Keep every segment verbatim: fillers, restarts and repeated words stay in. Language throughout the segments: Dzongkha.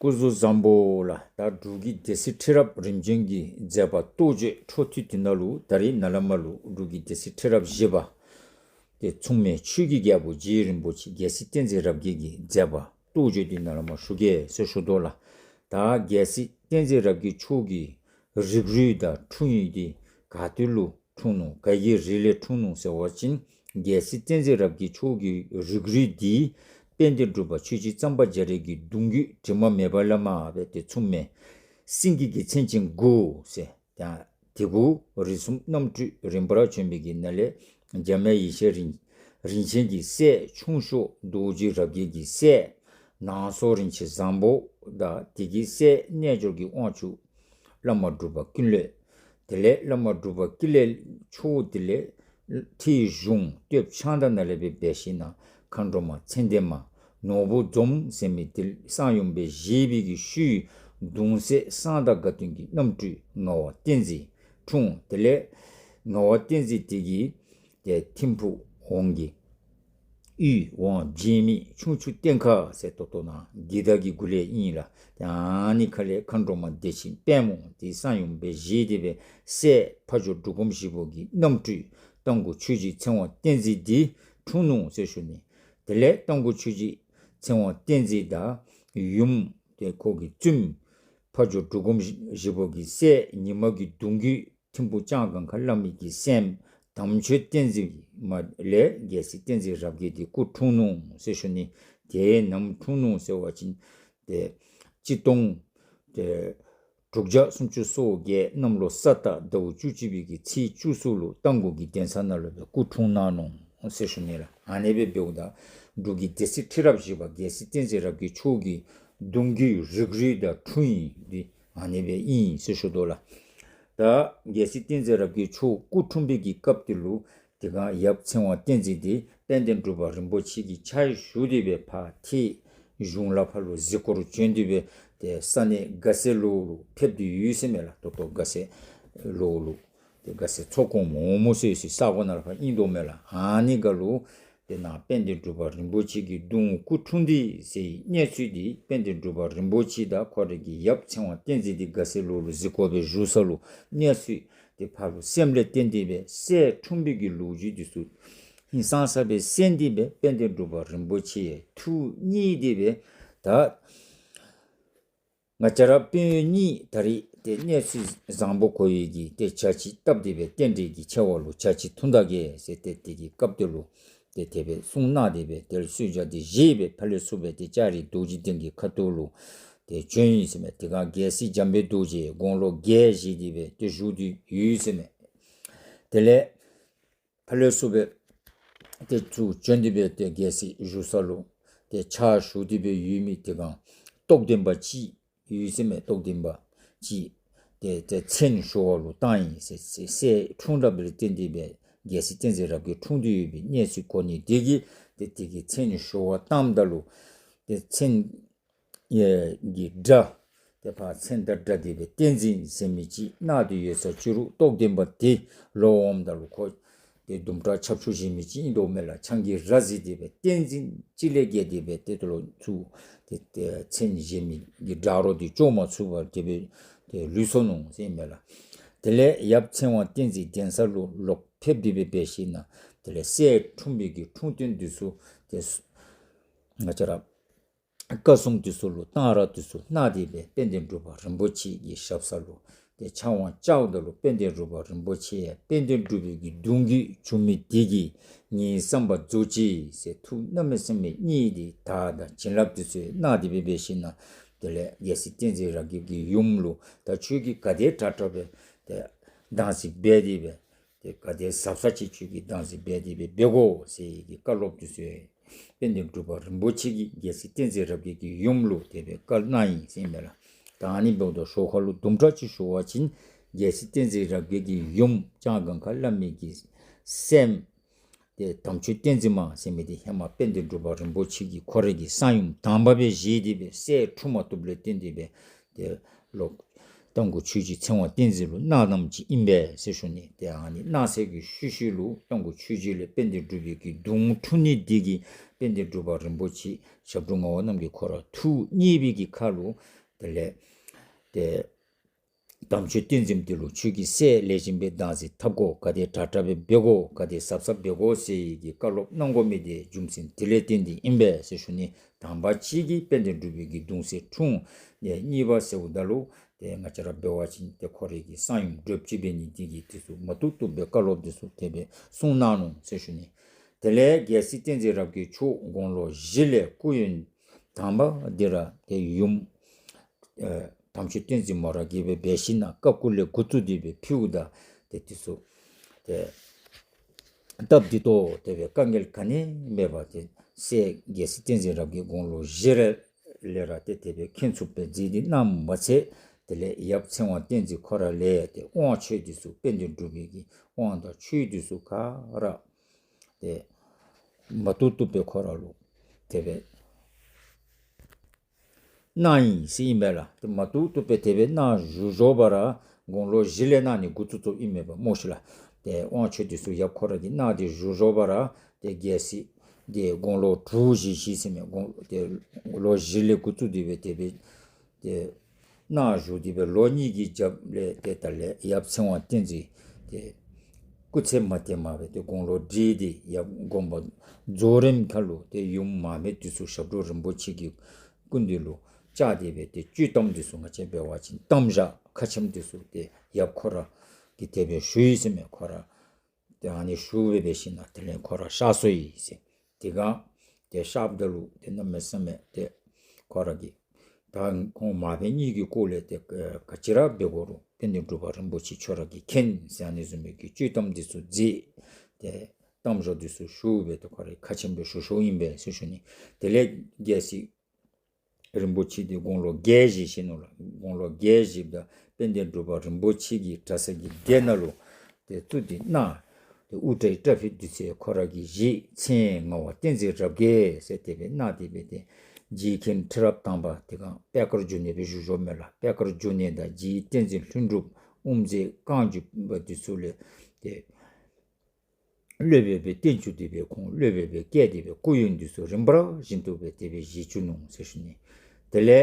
སྐུ་གཟུགས་བཟང་པོ་ལགས། ད་འབྲུག་གི་སྡེ་སྲིད་ཁྲི་རབས་རིམ་བྱོན་གྱི་མཛད་པ་རྟོགས་བརྗོད་འཕྲོ་མཐུད་དེ་ནང་ལུ་ད་རིས་ནཱ་ལས་མར་ལུ་འབྲུག་གི་སྡེ་སྲིད་ཁྲི་རབས་བཞི་པ་དེ་མཚུངས་མེད་ཆོས་ཀྱི་རྒྱལ་པོ་རྗེ་རིན་པོ་ཆེ་རྒྱལ་སྲས་བསྟན་འཛིན་རབ་རྒྱས་ཀྱི་མཛད་པ་རྟོགས་བརྗོད་དེ་ནཱ་ལས་མར་ཞུ་གེ་ཟེར་ཞུ་དོ་ལགས། ད་རྒྱལ་སྲས་བསྟན་འཛིན་རབ་རྒྱས་མཆོག་གི་རིགས་རུས་དང་འཁྲུངས་ཡུལ་དེ་ག་ཏེ་ལུ་འཁྲུངས་ནུག། ག་གི་རིགས་ལས་འཁྲུངས་ནུག་ཟེར་བ་ཅིན་རྒྱལ་སྲས་བསྟན་འཛིན་རབ་རྒྱས་མཆོག་གི་རིགས་རུས་འདི་དཔལ་ལྡན་འབྲུག་པ་ཆོས་རྗེ་གཙང་པ་རྒྱ་རས་ཀྱི་གདུང་བརྒྱུད་དྲི་མ་མེད་པ་བླ་མ་སྦེ་དེ་མཚུངས་མེད་སེང་གེ་གི་མཚན་ཅན་དགུ་ཟེར། ཡང་དེ་གུ་རིགས་གསུམ་རྣམ་འཕྲུལ་རིམ་པར་བྱོན་པའི་གི་ནང་ལས་འཇམ་དབྱངས་ཡེ་ཤེས་རིན་རིན་ཆེན་གྱི་སྲས་ཆུང་ཤོས་རྡོ་རྗེ་རབ་རྒྱས་ཀྱི་སྲས་ནང་སོ་རིན་ཆེན་བཟང་པོ་དང་དེ་གི་སྲས་རྣལ་འབྱོར་གྱི་དབང་ཕྱུག་བླ་མ་འབྲུག་པ་ཀུན་ལེགས། དེ་ལས་བླ་མ་འབྲུག་པ་ཀུན་ལེགས་མཆོག་དེ་ལས་ཁྲི་གཞུང་སྟོད་ཕྱག་མདའ་ནང་ལས་སྦེ་འབད་ཞིན་ན་མཁའ་འགྲོ་མ་མཚན་ལྡན་མ་ནོར་བུ་འཛོམས་ཟེར་མི་དེ་གསང་ཡུམ་སྦེ་བཞེས་པའི་གི་ཤུལ་གདུང་སྲས་གསང་བདག་དགའ་སྟོན་གྱི་རྣམ་སྤྲུལ་ངག་དབང་བསྟན་འཛིན་འཁྲུངས། དེ་ལས་ངག་དབང་བསྟན་འཛིན་དེ་གི་ཏེ་ཐིམ་ཕུག་འོང་གི་ཡུལ་ཝང་བྱེ་མི་ཁྱུང་ཆུ་སྟེང་ཁ་ཟེར་ཏོག་ཏོ་ནཱ་དགི་ད་གི་གུ་ལས་ཨིན་ལགས། ཏེ་ཨ་ནི་ཁ་ལས་མཁའ་འགྲོ་མ་བདེ་ཆེན་དཔལ་མོ་དེ་གསང་ཡུམ་སྦེ་བཞེས་ཏེ་སྦེ་སྲས་ཕ་ཇོ་འབྲུག་སྒོམ་ཞིག་པོ་གི་རྣམ་སྤྲུལ་རྟ་མགོ་ཆོས་རྗེ་ཚེ་དབང་བསྟན་འཛིན་དེ་འཁྲུངས་ནུག་ཟེར་ཞུ་ནི། དེ་ལས་རྟ་མགོ་ཆོས་རྗེ་ཚེ་དབང་བསྟན་འཛིན་དང་ཡུམ་དེ་ཁོ་གི་བཙུནམོ་ཕ་ཇོ་འབྲུག་སྒོམ་ཞིག་པོ་གི་སྲས་ཉི་མ་གི་གདུང་བརྒྱུད་ཐིམ་ཕུག་ལྕང་སྒང་ཁ་བླ་མའི་གི་སྲསམོ་དམ་ཆོས་བསྟན་འཛིན་མ་ལས་རྒྱལ་སྲས་བསྟན་འཛིན་རབ་རྒྱས་དེ་སྐུ་འཁྲུངས་ནུག་ཟེར་ཞུ་ནི། དེ་ནམ་འཁྲུངས་ནུག་ཟེར་བ་ཅིན་ཏེ་གཅིག་སྟོང་ཏེ་དྲུག་བརྒྱ་སུམ་ཅུ་སོ་བརྒྱད་གནམ་ལོ་ས་རྟ་ཟླཝ་བཅུ་གཅིག་པའི་གི་ཚེས་བཅུ་གསུམ་ལུ་རྟ་མགོ་གི་གདན་ས་ནང་ལུ་སྦེ་སྐུ་འཁྲུངས་གནང་ནུག་ཟེར་ཞུ་ནི་ལགས། ཨ་ནི་སྦེ་འབདཝ་ད་འབྲུག་གི་སྡེ་སྲིད་ཁྲི་རབས་བཞི་པ་རྒྱལ་སྲས་བསྟན་འཛིན་རབ་རྒྱས་མཆོག་གི་གདུང་བརྒྱུད་རིགས་རུས་དང་འཁྲུངས་ཡུལ་འདི་ཨ་ནི་སྦེ་ཨིན་ཟེར་ཞུ་དོ་ལགས། ད་རྒྱལ་སྲས་བསྟན་འཛིན་རབ་རྒྱས་མཆོག་སྐུ་འཁྲུངས་པའི་གི་སྐབས་དེ་ལུ་དེ་སྒང་ཡབ་ཚེ་དབང་བསྟན་འཛིན་དེ་དཔལ་ལྡན་འབྲུག་པ་རིན་པོ་ཆེ་གི་ཕྱག་ཞུ་སྟེ་སྦེ་ཕར་ཐེད་གཞུང་ལ་ཕར་ལུ་གཟིགས་སྐོར་བྱོན་ཏེ་སྦེ་ཏེ་ས་གནས་དགའ་སེ་ལོགས་ལུ་ཕེབས་ཏེ་ཡོད་ཟེར་མས་ལགས། ད་ལྟོ་དགའ་སེ་ལོགས་ལུ་ཏེ་དགའ་སེ་ཚོགས་ཁང་མོ་མོ་ཟེར་ས་གོ་ནང་ལུ་ཕར་ཨིན་དོ་མས་ལགས། ཨ་ནི་སྒང་ལུ་ཏེ་ནཱ་དཔལ་ལྡན་འབྲུག་པ་རིན་པོ་ཆེ་གི་གདུང་སྐུ་འཁྲུངས་ཏེ་ཟེར་གནས་ཚུལ་འདི་དཔལ་ལྡན་འབྲུག་པ་རིན་པོ་ཆེ་དང་ཁོ་རའི་གི་ཡབ་ཚེ་དབང་བསྟན་འཛིན་འདི་དགའ་སེ་ལོགས་ལུ་གཟིགས་སྐོར་སྦེ་བཞུགས་ས་ལུ་གནས་ཚུལ་འདི་ཕར་ལུ་གསནམ་ལས་བརྟེན་ཏེ་སྦེ་སྲས་འཁྲུངས་པའི་གི་ལོ་རྒྱུས་འདི་ཚུ་ཧིང་སངས་ས་སྦེ་གསན་ཏེ་སྦེ་དཔལ་ལྡན་འབྲུག་པ་རིན་པོ་ཆེ་ཐུགས་མཉེས་ཏེ་སྦེ་ད་ང་བཅས་ར་དཔོན་གཡོག་གཉིས་ད་རིས་ཏེ་གནས་ཚུལ་བཟང་པོ་གོ་ཡི་གི་ཏེ་ཇ་ཅིག་བཏབ་སྟེ་སྦེ་རྟེན་འབྲེལ་གྱི་ཆེ་བ་ལུ་ཇ་ཅིག་འཐུང་ད་གེ་ཟེར་ཏེ་དེ་གི་སྐབས་དེ་ལུ་ཏེ་དེ་སྦེ་གསུངས་གནང་སྟེ་སྦེ་དེ་ལས་གསོལ་ཇ་དེ་བཞེས་སྦེ་ཕར་ལས་ཚུར་སྦེ་ཏེ་ལྕགས་རི་རྡོ་རྗེ་གདན་གྱི་ཁ་ཐུག་ལུ་ཏེ་བྱོན་ཡི་ཟེར་མས། དེ་སྒང་རྒྱལ་སྲས་འཇམ་དཔལ་རྡོ་རྗེ་དགུང་ལོ་བརྒྱད་བཞེས་ཏེ་སྦེ་ཏེ་བཞུགས་ཏེ་ཡོད་ཟེར་མས། དེ་ལས་ཕར་ལས་ཚུར་སྦེ་ཏེ་ཚུར་བྱོན་ཏེ་སྦེ་ཏེ་རྒྱལ་སྲས་བཞུགས་ས་ལུ་ཏེ་ཕྱག་ཞུ་སྟེ་སྦེ་ཡོད་མི་དེ་སྒང་རྟོགས་ལྡན་པ་ཅིག་ཡོད་ཟེར་མས། རྟོགས་ལྡན་པ་ཅིག་ཏེ་ཏེ་མཚན་ཞུ་བ་ལུ་བཏང་ཡི་ཟེར་ཟེར་སྲས་འཁྲུངས་རབས་ལས་བརྟེན་ཏེ་སྦེ་རྒྱལ་སྲས་བསྟན་འཛིན་རབ་རྒྱས་འཁྲུངས་ཏེ་ཡོད་པའི་གནས་ཚུལ་གོ་ནི་དེ་གིས་ཏེ་དེ་གི་མཚན་ཞུ་བ་བཏངམ་ད་ལུ་ཏེ་མཚན་ཡ་གི་སྒྲ་ཏེ་ཕར་མཚན་དང་སྒྲ་དེ་སྦེ་བསྟན་འཛིན་ཟེར་མི་ཅིག་གནང་སྟེ་ཡོད་ས་ཅིག་རུང་རྟོགས་ལྡན་པ་དེ་ལོག་འོངམ་ད་ལུ་ཁོ་ཏེ་དུམ་གྲ་ཆབ་ཆུ་བཞེས་མི་ཅིག་ཨིན་དོ་མས་ལགས། ཆང་གི་ར་བཟི་སྟེ་སྦེ་བསྟན་འཛིན་ཅིག་ལས་བརྒལ་ཏེ་སྦེ་ཏེ་དེ་ལུ་ཚུར་ཏེ་ཏེ་མཚན་བཞེས་མི་གི་སྒྲ་རོ་དེ་བཅོ་མ་ཚུགས་པར་དེ་སྦེ་ཏེ་ལུས་སོ་ནུག་ཟེར་མས་ལགས། དེ་ལས་ཡབ་ཚེ་དབང་བསྟན་འཛིན་གདན་ས་ལུ་ལོག་ཕེབས་ཏེ་སྦེ་འབད་ཞིན་ན་དེ་ལས་སྲས་འཁྲུངས་པའི་གི་འཁྲུངས་སྟོན་འདི་ཚུ་ཏེ་ང་བཅས་ར་བཀའ་སྲུང་འདི་ཚུ་ལུ་གཏང་རག་འདི་ཚུ་གནང་སྟེ་སྦེ་དཔལ་ལྡན་འབྲུག་པ་རིན་པོ་ཆེ་གི་ཞབས་ས་ལུ་ཏེ་ཕྱག་དབང་བཅརཝ་ད་ལུ་དཔལ་ལྡན་འབྲུག་པ་རིན་པོ་ཆེ་ཡང་དཔལ་ལྡན་འབྲུག་པའི་གི་གདུང་བརྒྱུད་བྱོན་མི་དེ་གིས་ངེའི་བསམ་པ་རྫོགས་ཅི་ཟེར་ཐུགས་གནམ་མེད་ས་མེད་མཉེས་ཏེ་དར་དང་བྱིན་རླབས་འདི་ཚུ་གནང་སྟེ་སྦེ་འབད་ཞིན་ན་དེ་ལས་རྒྱལ་སྲས་བསྟན་འཛིན་རབ་རྒྱས་ཀྱི་ཡུམ་ལུ་ད་ཁྱོད་ཀྱིས་ག་དེ་དྲག་དྲག་སྦེ་ཏེ་བདག་འཛིན་འབད་དེ་སྦེ་ཏེ་ག་དེ་ཟབ་ས་ཅིག་ཁྱོད་ཀྱིས་བདག་འཛིན་འབད་དེ་སྦེ་འབད་དགོ་ཟེར་བའི་གི་བཀའ་སློབ་འདི་ཚུ་དཔལ་ལྡན་འབྲུག་པ་རིན་པོ་ཆེ་གིས་རྒྱལ་སྲས་བསྟན་འཛིན་རབ་རྒྱས་ཀྱི་ཡུམ་ལུ་དེ་སྦེ་བཀའ་གནང་ཡི་ཟེར་མས་ལགས། ད་ཨ་ནི་འབདཝ་ད་ཞོར་ཁ་ལུ་དུམ་གྲ་ཅིག་ཞུ་བ་ཅིན་རྒྱལ་སྲས་བསྟན་འཛིན་རབ་རྒྱས་ཀྱི་ཡུམ་ལྕང་སྒང་ཁ་བླ་མའི་གི་སྲསམོ་ཏེ་དམ་ཆོས་བསྟན་འཛིན་མ་ཟེར་མི་དེ་ཧེ་མ་དཔལ་ལྡན་འབྲུག་པ་རིན་པོ་ཆེ་གིས་ཁོ་རའི་གི་གསང་ཡུམ་དང་པ་སྦེ་བཞེས་ཏེ་སྦེ་སྲས་འཁྲུངས་མ་བཏུབ་ལས་བརྟེན་ཏེ་སྦེ་ཏེ་ལོག་ རྟ་མགོ་ཆོས་རྗེ་ཚེ་དབང་བསྟན་འཛིན་ལུ་གནང་གནངམ་ཅིག་ཨིན་པས་ཟེར་ཞུ་ནི། ཏེ་ཨ་ནི་གནང་སའི་གི་ཤུལ་ཤུལ་ལུ་རྟ་མགོ་ཆོས་རྗེ་ལས་དཔལ་ལྡན་འབྲུག་པའི་གི་གདུང་འཁྲུངས་ནི་འདི་གིས་དཔལ་ལྡན་འབྲུག་པ་རིན་པོ་ཆེ་ཞབས་དྲུང་ངག་དབང་རྣམ་རྒྱལ་ཁོ་ར་ཐུགས་མཉེས་པའི་གི་ཁར་ལུ་དེ་ལས་ཏེ་དམ་ཆོས་བསྟན་འཛིན་འདི་ལུ་ཁྱོད་ཀྱི་སྲས་ལེགས་ཤོམ་སྦེ་བདག་འཛིན་འཐབ་དགོ། ག་དེ་དྲག་དྲག་སྦེ་འབད་དགོ། ག་དེ་ཟབ་ཟབ་འབད་དགོ་ཟེར་བའི་གི་བཀའ་སློབ་གནང་དགོ་མི་འདི་རྒྱུ་མཚན་དེ་ལས་བརྟེན་ཏེ་ཨིན་པས་ཟེར་ཞུ་ནི། དང་པ་ཅིག་གིས་དཔལ་ལྡན་འབྲུག་པའི་གི་གདུང་སྲས་འཁྲུངས། ཏེ་གཉིས་པ་ཟེརཝ་ད་ལུ་ཏེ་ང་བཅས་ར་འབད་བ་ཅིན་ཏེ་ཁོ་རའི་གི་གསང་ཡུམ་སྒྲུབ་ཅིག་འབད་ནི་འདི་གིས་འདི་ཚུ་མ་བཏུབ་བཏུབ་སྦེ་བཀའ་སློབ་འདི་ཚུ་དེ་སྦེ་གསུངས་གནང་ནུག་ཟེར་ཞུ་ནི། དེ་ལས་རྒྱལ་སྲས་བསྟན་འཛིན་རབ་རྒྱས་མཆོག་དགུང་ལོ་བཞི་ལས་སྐུ་ཡོན་དང་པ་འདི་ར་ཏེ་ཡུམ་ཨེ་དམ་ཆོས་བསྟན་འཛིན་མོ་ར་གིས་སྦེ་འབད་ཞིནམ་ལས་བཀའ་བཀོད་ལས་འགོ་བཙུགས་ཏེ་སྦེ་ཕུལཝ་ད་ཏེ་འདི་ཚུ་ཏེ་སྟབས་བདེ་ཏོག་ཏོ་སྦེ་དཀའ་ངལ་ག་ནི་མེད་པར་ཏེ་སྲས་རྒྱལ་སྲས་བསྟན་འཛིན་རབ་རྒྱས་དགུང་ལོ་བཞི་ར་ལས་ར་ཏེ་དེ་སྦེ་མཁྱེན་ཚུགསཔ་སྦེ་མཛད་དེ་གནངམ་མ་ཚད་དེ་ལས་ཡབ་ཚེ་དབང་བསྟན་འཛིན་ཁོ་ར་ལས་ཏེ་དབང་ཆོས་འདི་ཚུ་དཔལ་ལྡན་འབྲུག་པའི་གི་དབང་དང་ཆོས་འདི་ཚུ་ག་ར་ཏེ་མ་བཏུབ་བཏུབ་སྦེ་ཁོ་ར་ལུ་དེ་སྦེ་གནང་ཡི་ཟེར་ཨིན་པས་ལགས། ཏེ་མ་བཏུབ་བཏུབ་སྦེ་དེ་སྦེ་གནང་བཞུགས་བཞུགས་པ་ར་དགུང་ལོ་བཞི་ལས་གནང་ནི་འགོ་བཙུགས་བཙུགསཔ་ཨིན་མས་པ་སྨོ་ཤིག་ལགས། ཏེ་དབང་ཆོས་འདི་ཚུ་ཡབ་ཁོ་ར་གིས་གནང་སྟེ་བཞུགས་བཞུགས་པ་ར་ཏེ་རྒྱལ་སྲས་ཏེ་དགུང་ལོ་དྲུག་བཞེས་བཞེས་ཟེར་མས། དགུང་ཏེ་ལོ་བཞི་ལས་འགོ་བཙུགས་ཏེ་སྦེ་དེ་སྦེ་ཏེ་གནང་བཞུགས་ཏེ་སྦེ་ལོ་གཉིས་ཀྱི་རྒྱབ་ལས་ཏེ་ད་ལས་ཡབ་ཚེ་དབང་བསྟན་འཛིན་ཏེ་སྐུ་ཚེ་མ་བརྟན་པར་སྦེ་ཏེ་དགུང་ལོ་བགྲེས་ཏེ་ཡབ་དགོངས་པ་རྫོགས་རནམ་ཁར་ལུ་ཏེ་ཡུམ་མ་སྨད་འདི་ཚུ་ཞབས་དྲུང་རིན་པོ་ཆེ་གི་སྐུ་མདུན་ལུ་བཅར་ཏེ་སྦེ་ཏེ་གཅོད་གཏམ་འདི་ཚུ་ང་བཅས་འབད་བ་ཅིན་གཏམ་བཞག་ཁ་ཆེམས་འདི་ཚུ་ཏེ་ཡབ་ཁོ་ར་གིས་དེ་སྦེ་ཞུ་ཡི་ཟེར་མས། ཁོ་ར་ཏེ་ཨ་ནི་ཞུ་སྦེ་འབད་ཞིནམ་ལས་དེ་ལས་ཁོ་ར་གཤགས་སོ་ཡི་ཟེར། དེ་སྒང་ཏེ་གཤགསཔ་ད་ལུ་ཏེ་གནམ་མེད་ས་མེད་ཏེ་ཁོ་ར་གིས་ད་ཁོང་མ་སྨད་གཉིས་ཀྱི་སྐོར་ལས་ཏེ་ག་ཅི་ར་འབད་དགོ་རུང་དཔལ་ལྡན་འབྲུག་པ་རིན་པོ་ཆེ་ཁྱོད་ར་གིས་མཁྱེན་ཟེར་ཨ་ནི་བཟུམ་མའི་གི་གཅོད་གཏམ་འདི་ཚུ་མཛད། ཏེ་གཏམ་བཞག་འདི་ཚུ་ཞུ་སྦེ་ཏེ་ཁོ་ར་ཁ་ཆེམས་སྦེ་ཞུ་ཞུཝ་ཨིན་པས་ཟེར་ཞུ་ནི། དེ་ལས་རྒྱལ་སྲས་རིན་པོ་ཆེ་འདི་དགུང་ལོ་བརྒྱད་བཞེས་ཞིནམ་ལས་དགུང་ལོ་བརྒྱད་བཞེསཔ་ད་དཔལ་ལྡན་འབྲུག་པ་རིན་པོ་ཆེ་གིས་གྲྭ་ས་གི་སྡེ་ནང་ལུ་ཏེ་བཙུགས་ཏེ་གནང་། ཏེ་དབུ་སྐྲའི་སྐྲ་ཕུད་འདི་ཚུ་ཁོ་ར་གིས་བཞེས། མཚན་ངག་དབང་བསྟན་འཛིན་རབ་རྒྱས་ཟེར་དེ་སྦེ་གནང་སྟེ་སྦེ་ཏེ་རྗེ་མཁན་ཁྲི་རབས་དང་པ་དེ་སྒང་པད་དཀར་འབྱུང་གནས་སྦེ་བཞུགས་བཞུགསཔ་མས་ལགས། པད་དཀར་འབྱུང་གནས་དང་རྗེ་བསྟན་འཛིན་ལྷུན་གྲུབ་དབུ་མཛད་རྐང་རྒྱུད་པ་འདི་ཚུ་ལས་ཏེ་སློབ་དཔོན་སྦེ་བསྟེན་བཅུག་སྟེ་སྦེ་ཁོང་སློབ་དཔོན་སྦེ་བསྐོས་ཏེ་སྦེ་སྐུ་ཡོན་འདི་ཚུ་རིམ་པ་བཞིན་དུ་སྦེ་དེ་སྦེ་བཞེས་བཅུག་ནུག་ཟེར་ཞུ་ནི། དེ་ལས་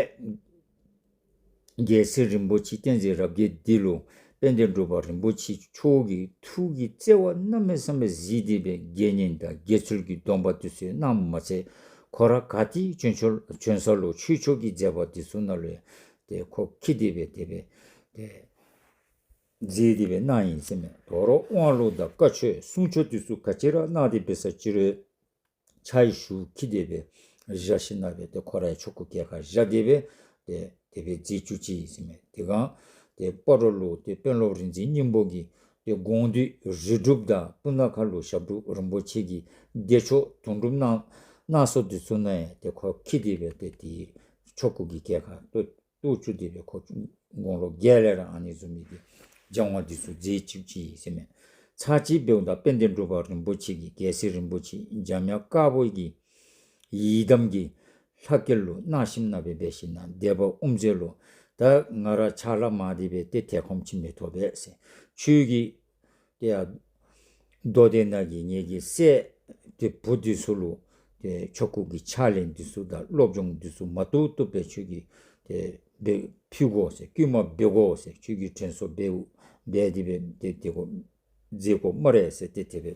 རྒྱལ་སྲས་རིན་པོ་ཆེ་བསྟན་འཛིན་རབ་རྒྱས་འདི་ལུ་དཔལ་ལྡན་འབྲུག་པ་རིན་པོ་ཆེ་མཆོག་གིས་ཐུགས་ཀྱི་བརྩེ་བ་གནམ་མེད་ས་མེད་གཟིགས་ཏེ་སྦེ་དགེ་བསྙེན་དང་དགེ་ཚུལ་གྱི་སྡོམ་པ་འདི་ཚུ་གནངམ་མ་ཚད་ཁོ་ར་ག་ཏེ་བྱོན་བྱོན་བྱོན་ས་ལུ་ཆོས་ཕྱོགས་ཀྱི་མཛད་པ་འདི་ཚུ་ནང་ལུ་ཏེ་ཁོ་འཁྱིད་དེ་སྦེ་དེ་སྦེ་ཏེ་མཛད་དེ་སྦེ་གནང་ཡི་ཟེར་མས། དོ་རུང་དབང་ལུང་དང་བཀའ་ཆོས་གསུང་ཆོས་འདི་ཚུ་ག་ཅི་ར་གནང་སྟེ་འབད་ས་ཅི་རུང་ཕྱག་ཞུ་འཁྱིད་དེ་སྦེ་བཞག་ཞིནམ་ལས་སྦེ་ཏེ་ཁོ་རའི་ཆོ་ག་གི་ཁར་བཞག་སྟེ་སྦེ་ཏེ་དེ་སྦེ་མཛད་བཅུག་ཅི་ཟེར་མས། དེ་སྒང་ཏེ་སྤ་རོ་ལུ་ཏེ་དཔོན་སློབ་རིག་འཛིན་སྙིང་པོ་གིས་ཏེ་དགོངས་འདུས་རིལ་སྒྲུབ་དང་སྤུ་ན་ཁ་ལུ་ཞབས་དྲུང་རིན་པོ་ཆེ་གིས་བདེ་མཆོག་དོན་གྲུབ་གནང་གནང་ས་འདི་ཚུ་ནང་ཡང་ཏེ་ཁོ་འཁྱིད་དེ་སྦེ་ཏེ་དེའི་ཆོ་ག་གི་ཁར་ཏེ་གཏོགས་བཅུག་སྟེ་སྦེ་ཁོ་དགུང་ལོ་བརྒྱད་ལས་ར་ཨ་ནི་བཟུམ་མའི་གི་སྦྱང་བ་འདི་ཚུ་མཛད་བཅུག་ཅི་ཟེར་མས། ཚར་གཅིག་འབདཝ་ད་དཔལ་ལྡན་འབྲུག་པ་རིན་པོ་ཆེ་གིས་རྒྱལ་སྲས་རིན་པོ་ཆེ་འཇམ་དབྱངས་དཀར་པོ་གི་ཡི་དམ་གྱི་ལྷ་སྐལ་ལུ་གནང་ཞིནམ་ལས་སྦེ་འབད་ཞིནམ་ལས་སྡེ་པ་དབུ་མཛད་ལུ་ད་ང་ར་ཕྱག་ལཱ་མང་སྟེ་སྦེ་ཏེ་ཐེ་ཁོམ་ཅིག་མི་ཐོབ་པས་ཟེར། ཁྱོད་ཀྱིས་ཏེ་ཡར་མདོ་སྡེ་ནང་གི་ངེ་གི་སྲས་ཏེ་བུ་འདི་ཚུ་ལུ་ཏེ་ཆོ་ག་གི་ཕྱག་ལེན་འདི་ཚུ་དང་སློབ་སྦྱོང་འདི་ཚུ་མ་བཏུབ་བཏུབ་སྦེ་ཁྱོད་ཀྱིས་ཏེ་འབད་ཕུལ་དགོ་ཟེར། བསྐུལ་མ་འབད་དགོ་ཟེར། ཁྱོད་ཀྱིས་དྲིན་གཟོ་འབད་འབད་དེ་སྦེ་ཏེ་དེ་གོ་མཛད་དགོ་སྨ་རེ་ཟེར་ཏེ་དེ་སྦེ་